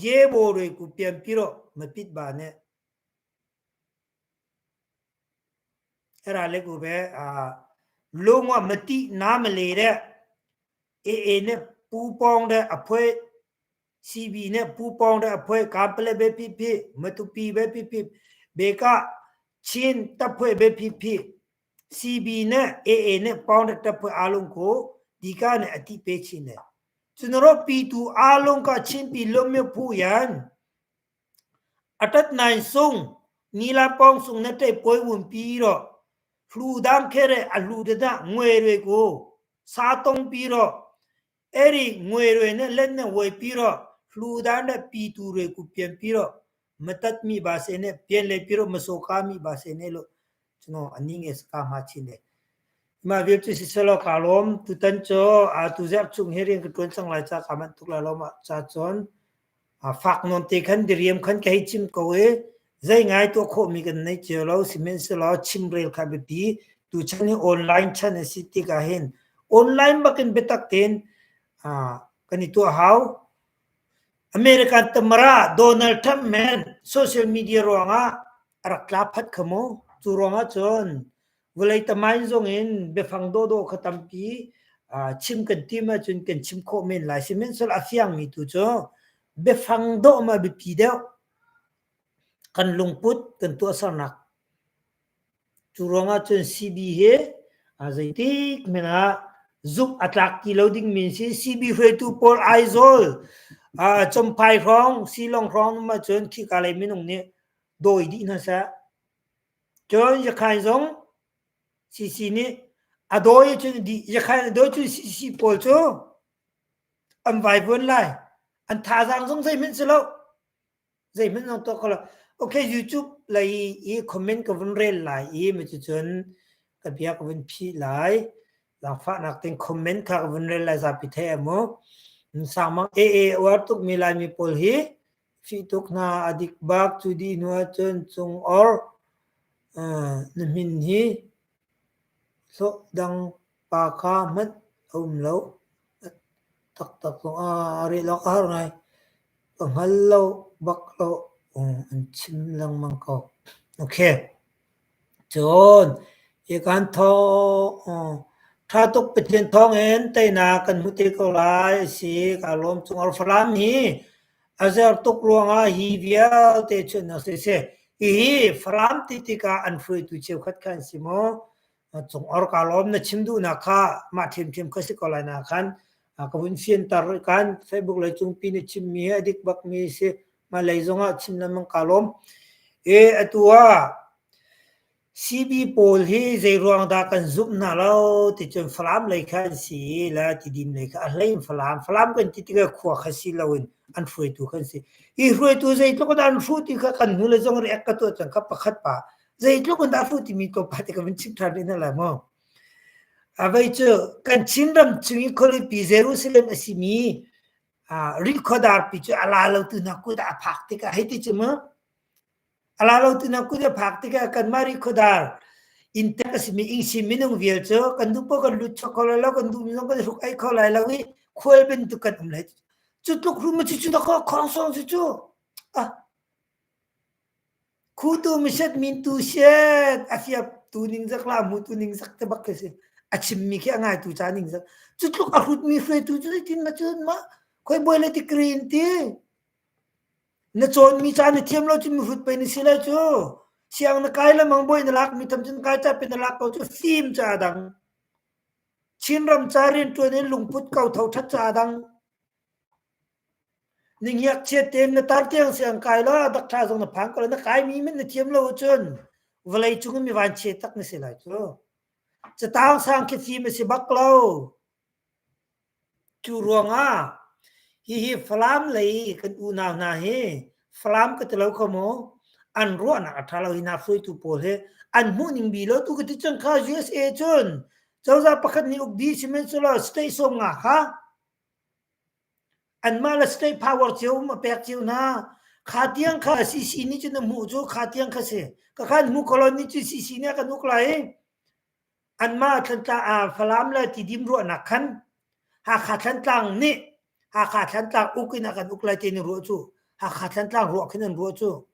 ရေဘော်တွေကိုပြန်ပြီးတော့မပစ်ပါနဲ့အဲ့ဒါလေးကိုပဲအာလုံးဝမတိနားမလေတဲ့ AA နဲ့ပူးပေါင်းတဲ့အဖွဲ့ CB နဲ့ပူးပေါင်းတဲ့အဖွဲ့ကပလက်ပဲဖြစ်ဖြစ်မတူပီပဲဖြစ်ဖြစ်ဘေကချင်းတပ်ဖွဲ့ပဲဖြစ်ဖြစ် CB နဲ့ AA နဲ့ပေါင်းတဲ့တပ်ဖွဲ့အားလုံးကိုဒီကနေ့အတိပေးချင်းတယ်ကျွန်တော်တို့ပြည်သူအားလုံးကချင်းပြည်လွတ်မြောက်ဖို့ရန်အတက်နိုင်ဆုံးနီလာပေါင်းစုံနဲ့တိုက်ပွဲဝင်ပြီးတော့လှူဒန်းခဲ့တဲ့အလှူဒဒငွေတွေကိုစားသုံးပြီးတော့အဲ့ဒီငွေတွေနဲ့လက်နဲ့ဝယ်ပြီးတော့လှူဒန်းတဲ့ပြည်သူတွေကိုပြန်ပြီးတော့မတတ်မိပါစေနဲ့ပြန်လေပြီးတော့မစော်ကားမိပါစေနဲ့လို့ကျွန်တော်အနည်းငယ်စကားမှချင်းတယ် ma viep chi si selo ka lom tu tan cho a tu zep chung hearing ka tuan chang lai cha ka man tuk la lo ma cha chon a fak non te khan diriam khan ka hi chim ko e zai ngai to kho mi kan nei che lo simen se lo chim rel kha be pi tu chan ni online chan si ti ka hin online bakin betak ten a kan i tu hau American tamara Donald Trump men social media ruangah a rak tla phat kha mu. Cu ruangah cun vawlei tamain zong in biafang dawhdawh kha tampi chim kan tim ahcun kan chim khawh men lai. Sihmanhsehlaw a fiangmi tu cu biafang dawh ma biapi deuh. Kan lungput kan tuahsernak Cu ruangah cun CB hi zeitik hmanh ah zumh a tlak ti lo dingmi an si. CB hruaitu pawl Aizawl, Champhai hrawng, Shillong hrawng um ahcun khika lei minung nih dawi dih hna seh. Cun Yakhain zong CC nih a dawi ahcun dih. Yakhain a dawi cun CC pawl cu an vaivuan lai. An thazaang zong zeihmanh si lo. Zeihmanh zong tuah kho lo. Okay, YouTube lei i comment ka vun rel lai i cucun ka bia ka vun phih lai. Zaangfahnak tein comment kha ka vun rel lai zapi theih ah mu. Sangmang AA uar tukmi Laimi pawl hi fih tuk hna a dik bak cu dih hnu ahcun cung or na hmin hi hlawh dang pa kha hmanh a um lo. Taktak zong a rel awk a har ngai. Ka hngal lo bak lo. An chim lengmang ko. Okay. Cun hi kan thaw ṭha tuk Pathian thawngin teinak kan hmu te ko lai a si. Ka lawm cung ar Falam hi a zer tuk ruangah hi vialte chun a si si. Hihi Falam ti tikah an hruaitu cheukhat kha an si maw? Cung or ka lawm na chim duhnak kha mah ṭhiamṭhiam kha si ko lai na khan ka vun fianter kan Facebook lei cungpi na chimmi hi a dik bakmi si. Mah lei zongah chim lengmang ka lawm. E atu ah. CB pawl hi zeiruang dah kan zumh hna lo ti cun Falam lei kha an si i le Tidim lei kha a hlei in Falam. Falam kan ti tikah khua kha si loin an hruaitu kha an si. Hi hruaitu zeitluk in dah an hruh ti kha kan hnulei zong react ka tuah cang kha pakhat pa. Zeitluk in dah a hruh timi tlawmpal te ka vun chim ṭhan rih hna lai maw? A vei cu kan Chinram chung i khualipi Jerusalem a simi Rihkhawdar pi cu a la lotu hna kut ah a phak tikah hei ti cu mu. A la lotu hna kut a phak tikah kanmah Rihkhawdar inntek a simi Ingsi minung vial cu kan duh paoh kan lut chuak kho lai lo, kan duhmi zong kan hruk ei kho lai lo i khual bantuk kan um lai. Cu tluk rum cu cu dakaw khongsong cu cu. Ah, Khutu miset mintu siat a fiaptu ningzak la hmutu ningzak te bak khi si. A chimmi khi a ngaitu ca ningzak. Cu tluk a hrutmi hruaitu cu zeitin ma cun ma khoi bawi le tikri in ti. Na cawnmi ca na thiam lo cu mihrut pei na si lai cu. Siang na kai lemang bawi na lakmi tham cun kai ca pe na lak ko cu fim ca dang. Chinram ca rianṭuan in lungput ko tho ṭhat ca dang. Na ngiakchiat tein na tar tiang siang kai law a dak ṭha zong na phan ko lai. Na kaimi hmanh na thiam lo ahcun vawlei cung in mi vanchia tak na si lai cu. Cataang sang khi fim a si bak lo. Cu ruangah hihi Falam lei kan unau hna hi Falam ka ti lo kho maw an ruahnak a ṭha lo hi hna hruaitu pawl hi an hmuh ning bi lo tu ka ti cang kha USA cun cozah pakhat nih uk dih sihmanhsehlaw state 50 kha Anmah le state power cio um a pek cio hna. Kha tiang kha CC nih cun a hmuh cu kha tiang kha si. Ka khan hmu kolon nih cun CC nih a kan uk lai i anmah Thlantlang ah Falam le Tidim ruahnak khan Hakha Thlantlang nih Hakha Thlantlang uk in a kan uk lai ti in ruah cu. Hakha Thlantlang ruah khin an ruah cu.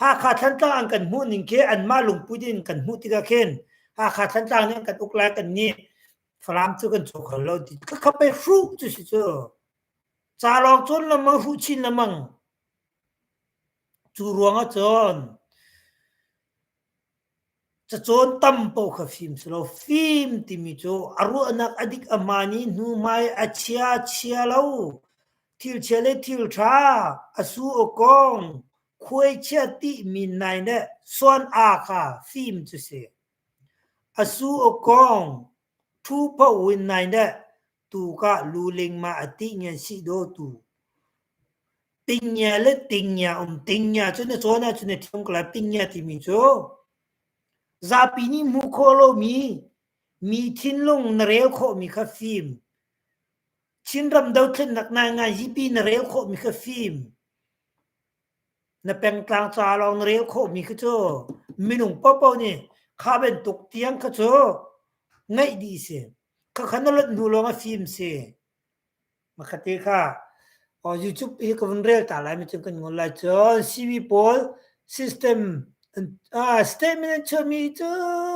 Hakha Thlantlang an kan hmuh ning khi anmah lungput in kan hmuh tikah khin Hakha Thlantlang nih an kan uk lai kan nih Falam cu kan caw kho lo ti khakha pei hruh cu si cu. Ca lawng cawn lengmang hruh chin lengmang. Cu ruang ah cun cacawn tam paoh kha fim si lo. Fim timi cu a ruahnak a dik a hmaan i hnuhmai a chia chia lo. Thil chia le thil ṭha a su a kong khuaichia tih mi nai le suan aa kha fim cu si. A su a kawng, ṭhu phoh win nai deh, tu kah lu ling ma a tih ngian sih daw tu. Tingnya le tingnya um tingnya cu na cawn ahcun na thiam ko lai tingnya timi cu zapi nih hmuh khawh lomi mi thinlung na rel khawhmi kha fim. Chinram dothlennak nai ngai zipi na rel khawhmi kha fim. Na pengtlang ca lawng na rel khawhmi khi cu minung paohpaoh nih kha bantuk tiang kha cu ngeih dih si. Khakha na lonh hnu lawng a fim si. Makhate kha YouTube hi ka vun rel ta lai mi cun kan ngol lai cun CV pawl system statement an chuahmi cu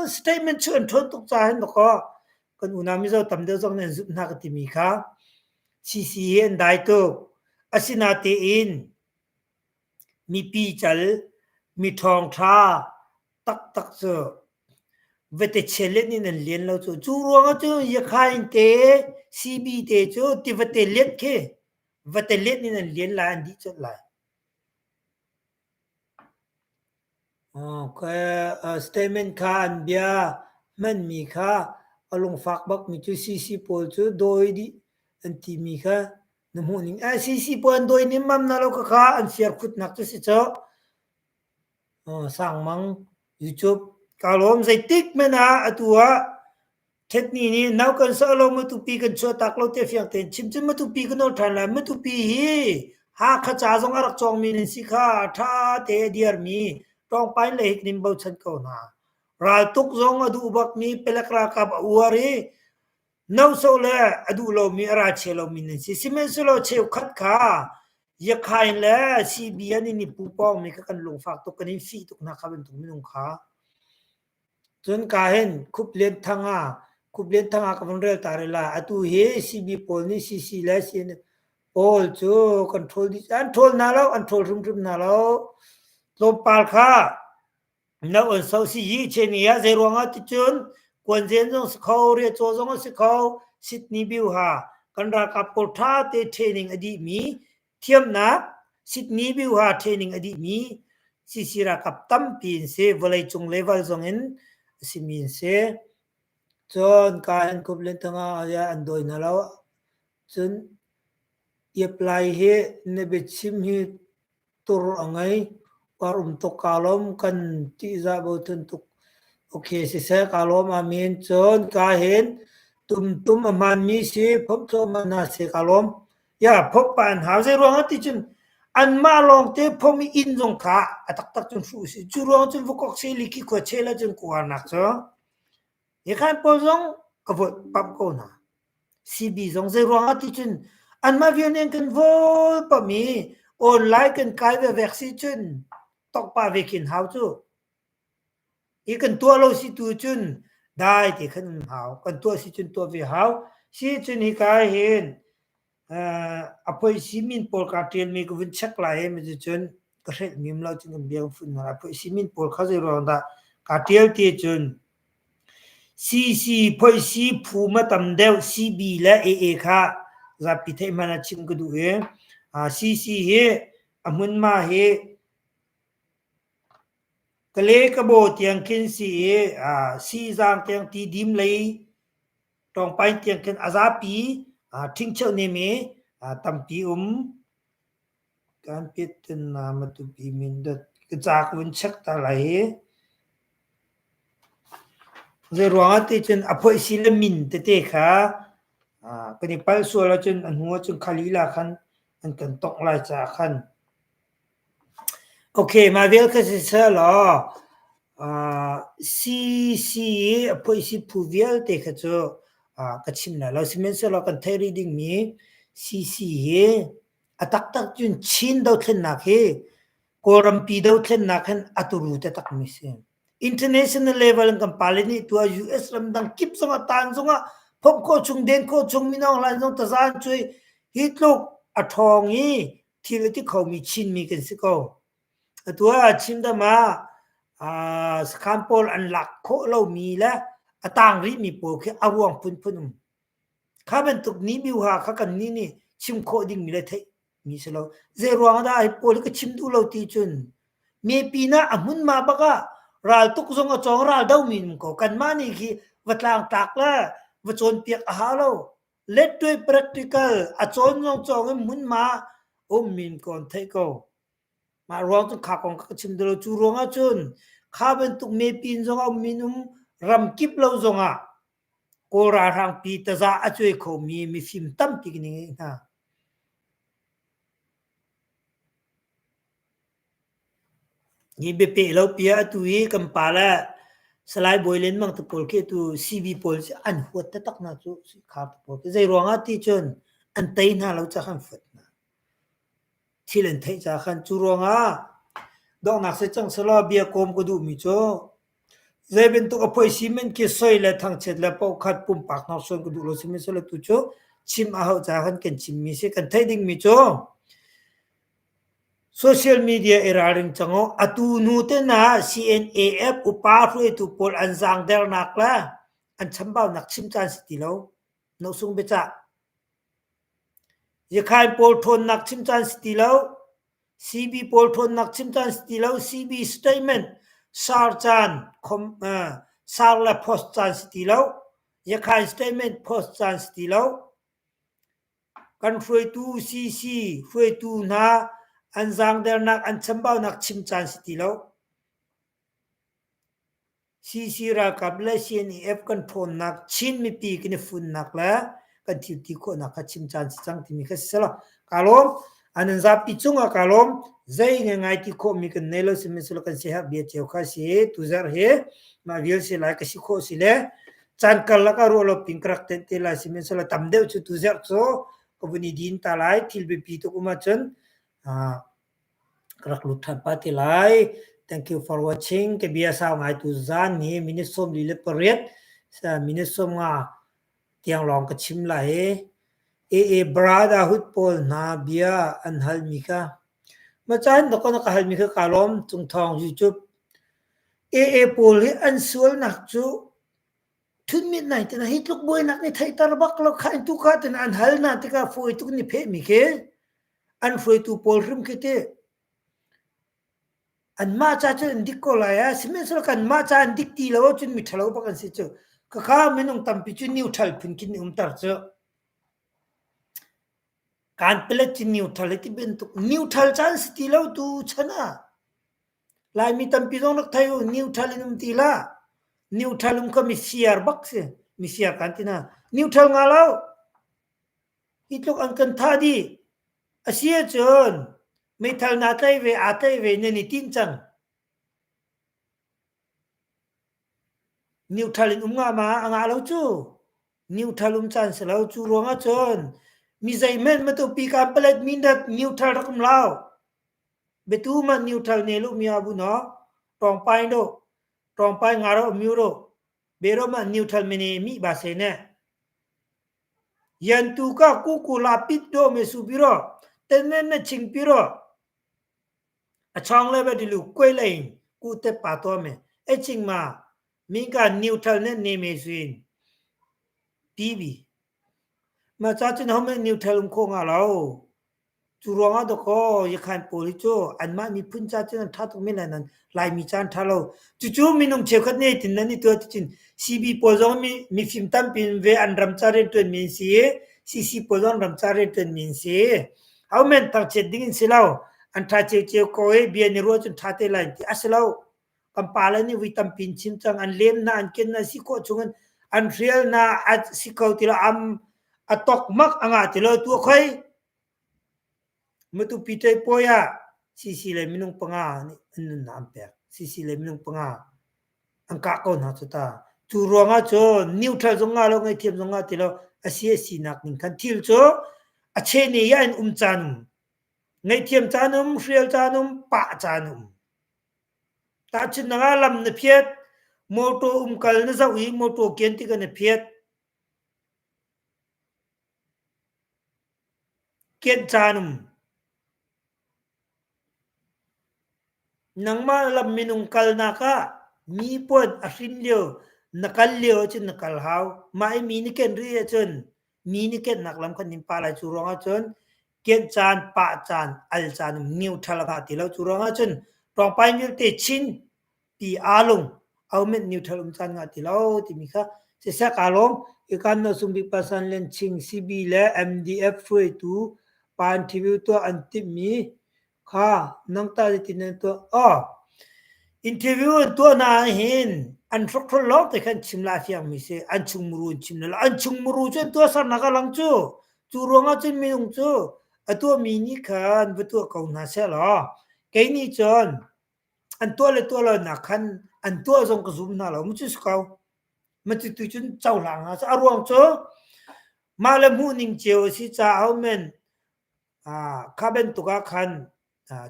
statement cu an ṭhawn tuk caah hin dawkaw kan unau Mizo tam deuh zong nih an zumh hna ka timi kha CC hi an dai tuk. Asinatein Mipi cal, mi ṭhawngṭha taktak cu vate chialet in an lian lo cu. Cu ruangah cun Yakhain te, CB te cu tivate let khi vate let in an lian lai, an dih colh lai. Statement kha an bia hmanmi kha a lungfak bakmi cu CC pawl cu dawi dih an timi kha na hmuh ning CC pawl an dawi nemmam na lo khakha an fiarkhutnak cu si cu. Sangmang YouTube ka lawm zeitik hmanh ah atu ah Thetni nih nau kan sawh lo Matupi kan chuahtak lo te fiang tein chim cun Matupi kan nawl ṭhan lai. Matupi hi Hakha ca zong a rak cawngmi nan si kha ṭha te a diarmi Tawngpain le hik nin bochan ko hna. Raltuk zong a duh bakmi palek ralkap a uar i nosoh le a duh lomi a ralchia lomi nan si. Sihmanhsehlaw cheukhat kha Yakhain le CB an in i pupawngmi kha kan lungfak tuk kan in fih tuk hna kha bantuk minung kha. Cun ka hin Khup Lian Thang ah Khup Lian Thang ah ka vun rel ta rih lai. Atu hi CB pawl nih CC le CN pawl cu kan ṭhawl dih. An ṭhawl hna lo, an ṭhawl hrimhrim hna lo. Tlawmpal kha no an so si yi cheni ah zeiruang ah ticun kuanzen zong si kho, riacaw zong a si kho, Sydney Biuha kan ralkap pawl ṭha te training a dihmi thiamnak Sydney Biuha training a dihmi. CC ralkap tampi an si. Vawleicung level zong in a simi an si. Cun ka an kup len tangah an dawi hna lo. Cun Iaplai hi na biachim hi tur a ngei. Uar um tuk kaa lawm. Kan ṭihzah bochan tuk. Ok siseh kaa lawm. Amen. Cun ka hin tumtum a hmaanmi si phomh thluahmah hna seh kaa lawm. Ya phomh pah an hau. Zei ruangah ti cun anmah lawngte phomh i inn zong kha a taktak cun hruh a si. Cu ruang cun Vukok seli khi khua chel ahcun kuarnak cu Hikhan pawl zong ka vote pamh ko hna. CB zong zei ruangah ti cun anmah vial nih an kan vawl pamh i online kan kai vevek si cun tokpa ve khin hau cu. Hi kan tuah lo si tu cun dai te khan um hau. Kan tuah si cun tuah ve hau. Si cun hika hin A phoihsi min pawl kaa ṭialmi ka vun check lai i cucun ka hrelh mim lo cun kan bia kan fun hna. A phoihsi min pawl kha zei ruang dah kaa ṭial ti cun CC phoihsi phu ma tam deuh CB le AA kha zapi theih hmanh ah chim ka duh i CC hi a hmunhma hi Kale Kabaw tiang khin si i Sizaang tiang Tidim lei Ṭawngpai tiang khin a zapi ṭhingcheu nem i tampi um. Kan pitin na Matupi Mindat ka ca ka vun check ta lai hi. Zei ruangah ti cun a phoihsi le min tete kha kan i palh sual ahcun a hnu ahcun kha lila khan an kan tongh lai caah khan Okay, mah vial kha siseh law CC i a phoihsi phu vialte kha cu ka chim lai lo. Sihmanhsehlaw kan theih rih dingmi CC hi a taktak cun Chin dothlennak hi Kawlrampi dothlennak hin a turu taktakmi si. International level in kan pale nih tuah US ramdang kip zongah tan zongah phomh khawh chung den khawh chung Min Aung Hlaing zong taza an cuai hi tluk a ṭhawng i thil a ti khomi Chinmi kan si ko. Atu ah Chindam ah sakhan pawl an lak khawh lomi le a tang rihmi pawl khi a ruang phunphun um. Kha bantuk ni biuha kha kan nih nih chim khawh dingmi le theih mi si lo. Zei ruang dah hi pawl hi ka chim duh lo ti cun mi pinah a hmunhma bak ah raltuk zong a cawng ral domi um ko. Kanmah nih khi va tlangtlak le va cawnpiak a hau lo. Lettuai practical a cawn zong cawng in hmunhma ummi ko an theih ko. Mah ruang cu kha kong ka chim duh lo. Cu ruang ah cun kha bantuk mepin zong a ummi um ramkip lo zong ah Kawl ralhrangpi taza a cuai khomi mifim tampi kan i ngeih hna. Hi biapeh lo pi ah atu hi kan pa le Salai Bawi Lian Mang te pawl khi atu CB pawl cu an huat taktak hna cu kha pawl khi. Zei ruangah ti cun an tei hna lo caah khan fuat hna. Thil an theih caah khan cu ruangah donghnak si cang selaw bia kawm ka duhmi cu zei bantuk a phoihsi men khi soi le thangchiat le pohkhat pumpak hnorsuan ka duh lo sihmanhsehlaw tu cu chim a hauh caah khan kan chimmi si. Kan theih dingmi cu Social media i ralring cang u. Atu hnu te hna CNAF upa hruaitu pawl an zaangdernak le an chambaunak chim caan si ti lo. Nosung biacah. Yakhain pawl ṭhawnnak chim caan si ti lo. CB pawl ṭhawnnak chim caan si ti lo. CB statement sar caan, sar le post caan si ti lo. Yakhain statement post caan si ti lo. Kan hruaitu CC hruaitu hna an zaangdernak an chambaunak chim caan si ti lo. CC ralkap le CNEF kan ṭhawnnak Chin mipi kan i funnak le kan thil ti khawhnak kha chim caan si cang timi kha si selaw kaa lawm. An an zapi cungah kaa lawm. Zei ngai ti khawhmi kan nei lo sihmanhsehlaw kan siaherh bia cio kha si. Tuzarh hi mah vial si lai ka si khawh si le Caan karlak ah ruah lo pin ka rak tenh te lai sihmanhsehlaw tam deuh cu tuzerh cu ka vun i din ta lai. Thil biapi tuk um ahcun ka rak lut ṭhan pah te lai. Thank you for watching. Ka bia sau ngai tu zan hi minute 48 minute 50 tiang lawng ka chim lai i AA Brotherhood pawl hna bia an halmi kha ma caan dok na ka halmi kha ka lawm Cung Thawng YouTube AA pawl hi an sualnak cu Thunmit nai tina hi tluk buainak nih theihter bak lo kha in tu kha tina an hal na tikah fawi tuk ni phehmi khi an hruaitu pawl hrim khi ti. Anmah ca cun an dik ko lai ah sihmanhsehlaw kanmah ca an dik ti lo ahcun miṭhalo bak an si cu. Khakha minung tampi cu neutral phun khin i umter cu. Kanpalet cu neutral hi ti bantuk neutral caan si ti lo tu chan ah Laimi tampi zong rak thei u neutral in um ti hlah. Neutral um kha misiar bak si. Misiar kan ti na. Neutral nga lo. Hi tluk an kan thah dih. A si ahcun meithal naa tlaih ve, aa tlaih ve nan i tinh cang. Neutral in um nga ma a ngah lo cu. Neutral um caan si lo. Cu ruang ahcun mi zeihmanh Matupi Kanpalet Mindat neutral rak um lo. Biatu mah neutral ne lu mi abu no. Tawngpai do. Tawngpai nga ro myu ro. Bero mah neutral mene mi ba se ne. Yantu ka kuku la pit do me su biro. Tenen na ching piro. A chong le ba dilu koi lein ku te pa to me. E ching ma minka neutral ne ne me suin. TV. Ma cha cun home neutral um kho nga lo. Cu ruangah dawkaw Yakhan pawl hi cu anmah miphun ca cun an ṭha tuk men lai nain Laimi ca an ṭha lo. Cucu minung cheukhat nih tin nan i tuah ticun CB pawl zong mi mifim tampi in ve an ram ca rianṭuanmi an si i CC pawl zong an ram ca rianṭuanmi an si. Homen thangchiat ding in si lo. An ṭha ciocio ko i bia ni ruah cun ṭha te lai ti a si lo. Kan pale nih vui tampi in chim cang an lem na an ken na si khawh chung in an hrial na a si ko ti lo am a tok mak a ngah ti lo tu khoi Matupi ṭeipawi ah CC le minung panga nih an nunnak an pek. CC le minung panga an kah ko hna cu ta. Cu ruangah cun neutral zong ngah lo, ngaihthiam zong ngah ti lo, a si a sinak ning khan thil cu a chene ah in um caan um. Ngaihthiam caan um, hrial caan um, pah caan um. Tahchunhnak ah lam na phiat, motor umkal na zoh i motor kian tikah na phiat. Kianh caan um. Nangmah lam minung kalnak ah mi puan a hrin lio na kal lio ahcun na kal hau. Mah i mi nih kenh rih ahcun mi nih kenhnak lam khan nin pah lai. Cu ruangah cun kianh caan, pah caan, al caan um neutral a ngah ti lo. Cu ruangah cun ṭawngpai vialte chin ti aa lung aumet neutral um caan ngah ti lo timi kha siseh kaa lawm. Ikan no Sungbik Pasan Lian Ching CB le MDF hruaitu pa interview tuah an timhmi kha nang ta zeitin nan tuah? Oh, interview an tuah hna ahhin an hrokhrol lawng te khan chim la fiangmi si an chung muru in chim lo an chung muru cu an tuahsernak a lang cu cu ruangah cun minung cu a tuahmi nih khan va tuah ko hna seh law kei nih cun an tuah le tuah lo nak khan an tuah zong ka zum hna lo mu cu si ko ma cu tu cun cohlang hna a ruang cu mah le hmuh ning cio a si caah men kha bantuk ah khan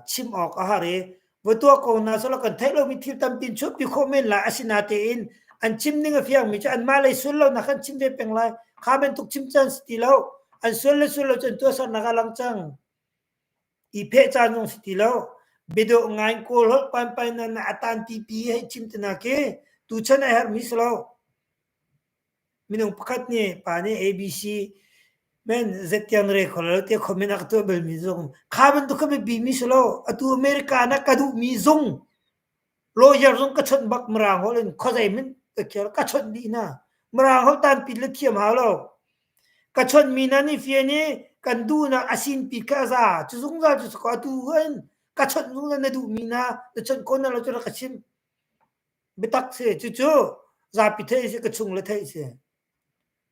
chim awk a har i va tuah ko hna selaw kan theih lomi thil tampi in chuahpi khawh men lai asinatein an chim ning a fiangmi cu anmah lei sual lonak khan chim ve peng lai kha bantuk chim caan si ti lo an sual le sual lo cu an tuahsernak a lang cang I pheh caan zong si ti lo. Biadawh ngai in Kawl holh panpai na a tan pipi hei chim te na khi tuchan a herhmi si lo. Minung pakhat nih pa nih ABC men zetiang na rel kho lo tiah comment a ka tuah balmi zong kha bantuk kha biapi mi si lo. Atu America na ka duhmi zung Lawyer zong ka chawnh bak Mirang holh in khuazei hmanh ka khel ka chawnh dih hna. Mirang holh tanpi le thiam hau lo. Ka chawnhmi hna nih fian i kan duhnak a sinpi kha a za. Cu zungzal cu si ko atu in ka chawnh zungzal na duhmi hna na chawnh khawh hna lo cu rak ka chim. Biatak si cucu zapi theih si ka chung le theih si.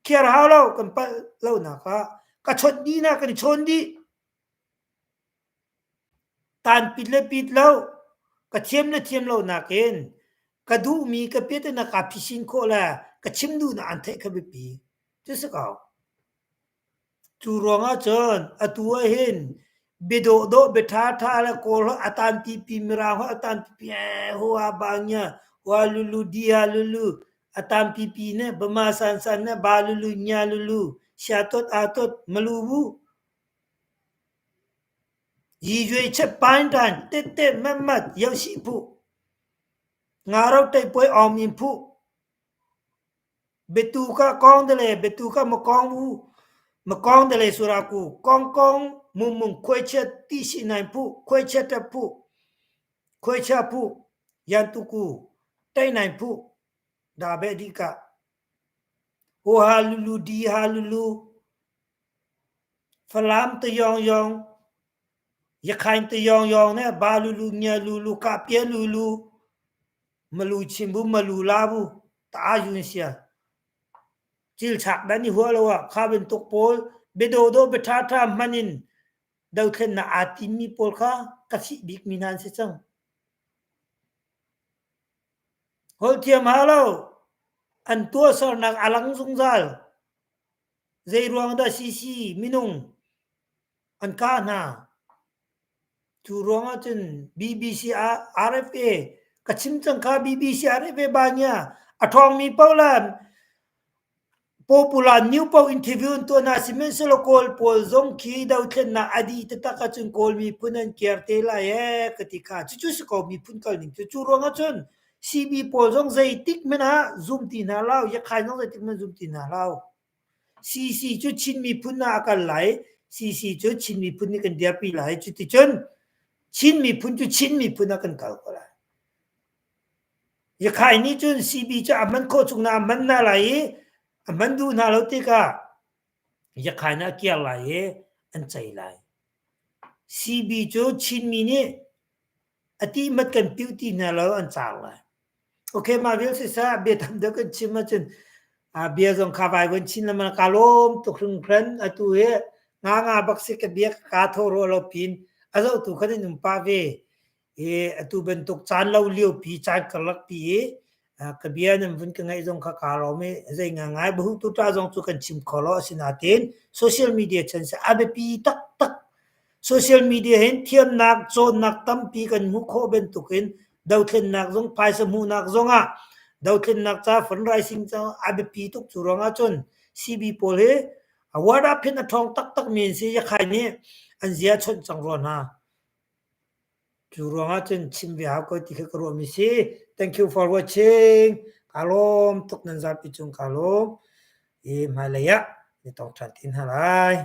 Khiar hau lo kan palh lonak ah ka chawnh dih hna kan i chawn dih. Tanpit le pit lo, ka thiam le thiam lo nakin ka duhmi ka piat in kaa phisin khawh le ka chim duhnak an theih kha biapi. Cu si ko. Cu ruangah cun atu ahhin biadawhdawh bia ṭhaṭha le Kawl holh a tanpipi Mirang holh a tanpipi ee hua ba ngia hua lulu dia lulu a tanpipi ne bama sansan ne ba lulu nya lulu sia tot a tot malu bu Khuaichia phu, Yantuku, Tainain phu, da beh dih ka. Ho ha lulu di ha lulu, Falam te yong yong, Yakhain te yong yong ne ba lulu nya lulu ka pia lulu, malu chim bu malu la bu, ta yun sia. Cilchak dan i huah lo ah kha bantuk pawl biadawdawh biaṭhaṭha hman in dothlennak aa timmi pawl kha ka fih bikmi hna an si cang. Holh thiam hau lo, an tuahsernak a lang zungzal. Zei ruang dah CC minung an kah hna? Cu ruang ah cun BBC RFA ka chim cang kha BBC RFA ba nia a ṭhawngmi paoh le popular new paoh interview an tuah hna sihmanhsehlaw Kawl pawl zong khi dothlennak a dih taktak ahcun Kawl miphun an kiar te lai ee ka ti kha. Cucu si ko miphun kal ning cu. Cu ruang ah cun CB pawl zong zeitik hmanh ah zum ti hna lo, Yakhain zong zeitik hmanh zum ti hna lo. CC cu Chin miphun ah a kal lai. CC cu Chin miphun nih kan dirpi lai. Cuticun Chin miphun cu Chin miphun ah kan kal ko lai. Yakhai nih cun CB cu a hman khawh chung na a hman hna lai i a hman duh hna lo tikah Yakhai nih a kiar lai i an cei lai. CB cu Chinmi nih a ti mat kan piuh ti hna lo an car lai. Okay, mah vial siseh bia tam deuh kan chim ahcun bia zong kha vai von chin lengmang ka lawm tuk hringhran atu hi nga nga bak si ka bia ka thaw ro lo pin a zohtu khan in um pah ve i atu bantuk caan lo lio pi caan karlak pi i ka bia nan vun ka ngaih zong kha ka lawm i zei nga ngai bahu tu ta zong cu kan chim kho lo asinain social media chan si a biapi taktak Social media hin thiamnak, cawnnak tampi kan hmuh khawh bantukin dothlennak zong phaisa hmuhnak zongah dothlennak ca fundraising ca a biapi tuk cu ruangah cun CB pawl hi award ah phin a ṭhawng taktak mi an si yakhai nih an zia chawnh cang rua hna. Cu ruangah cun chim ve hau ko ti kha ka ruahmi si. Thank you for watching. Ka lawm tuk nan zapi cung ka lawm. I hmailei ah ni tong ṭhan ti hna lai.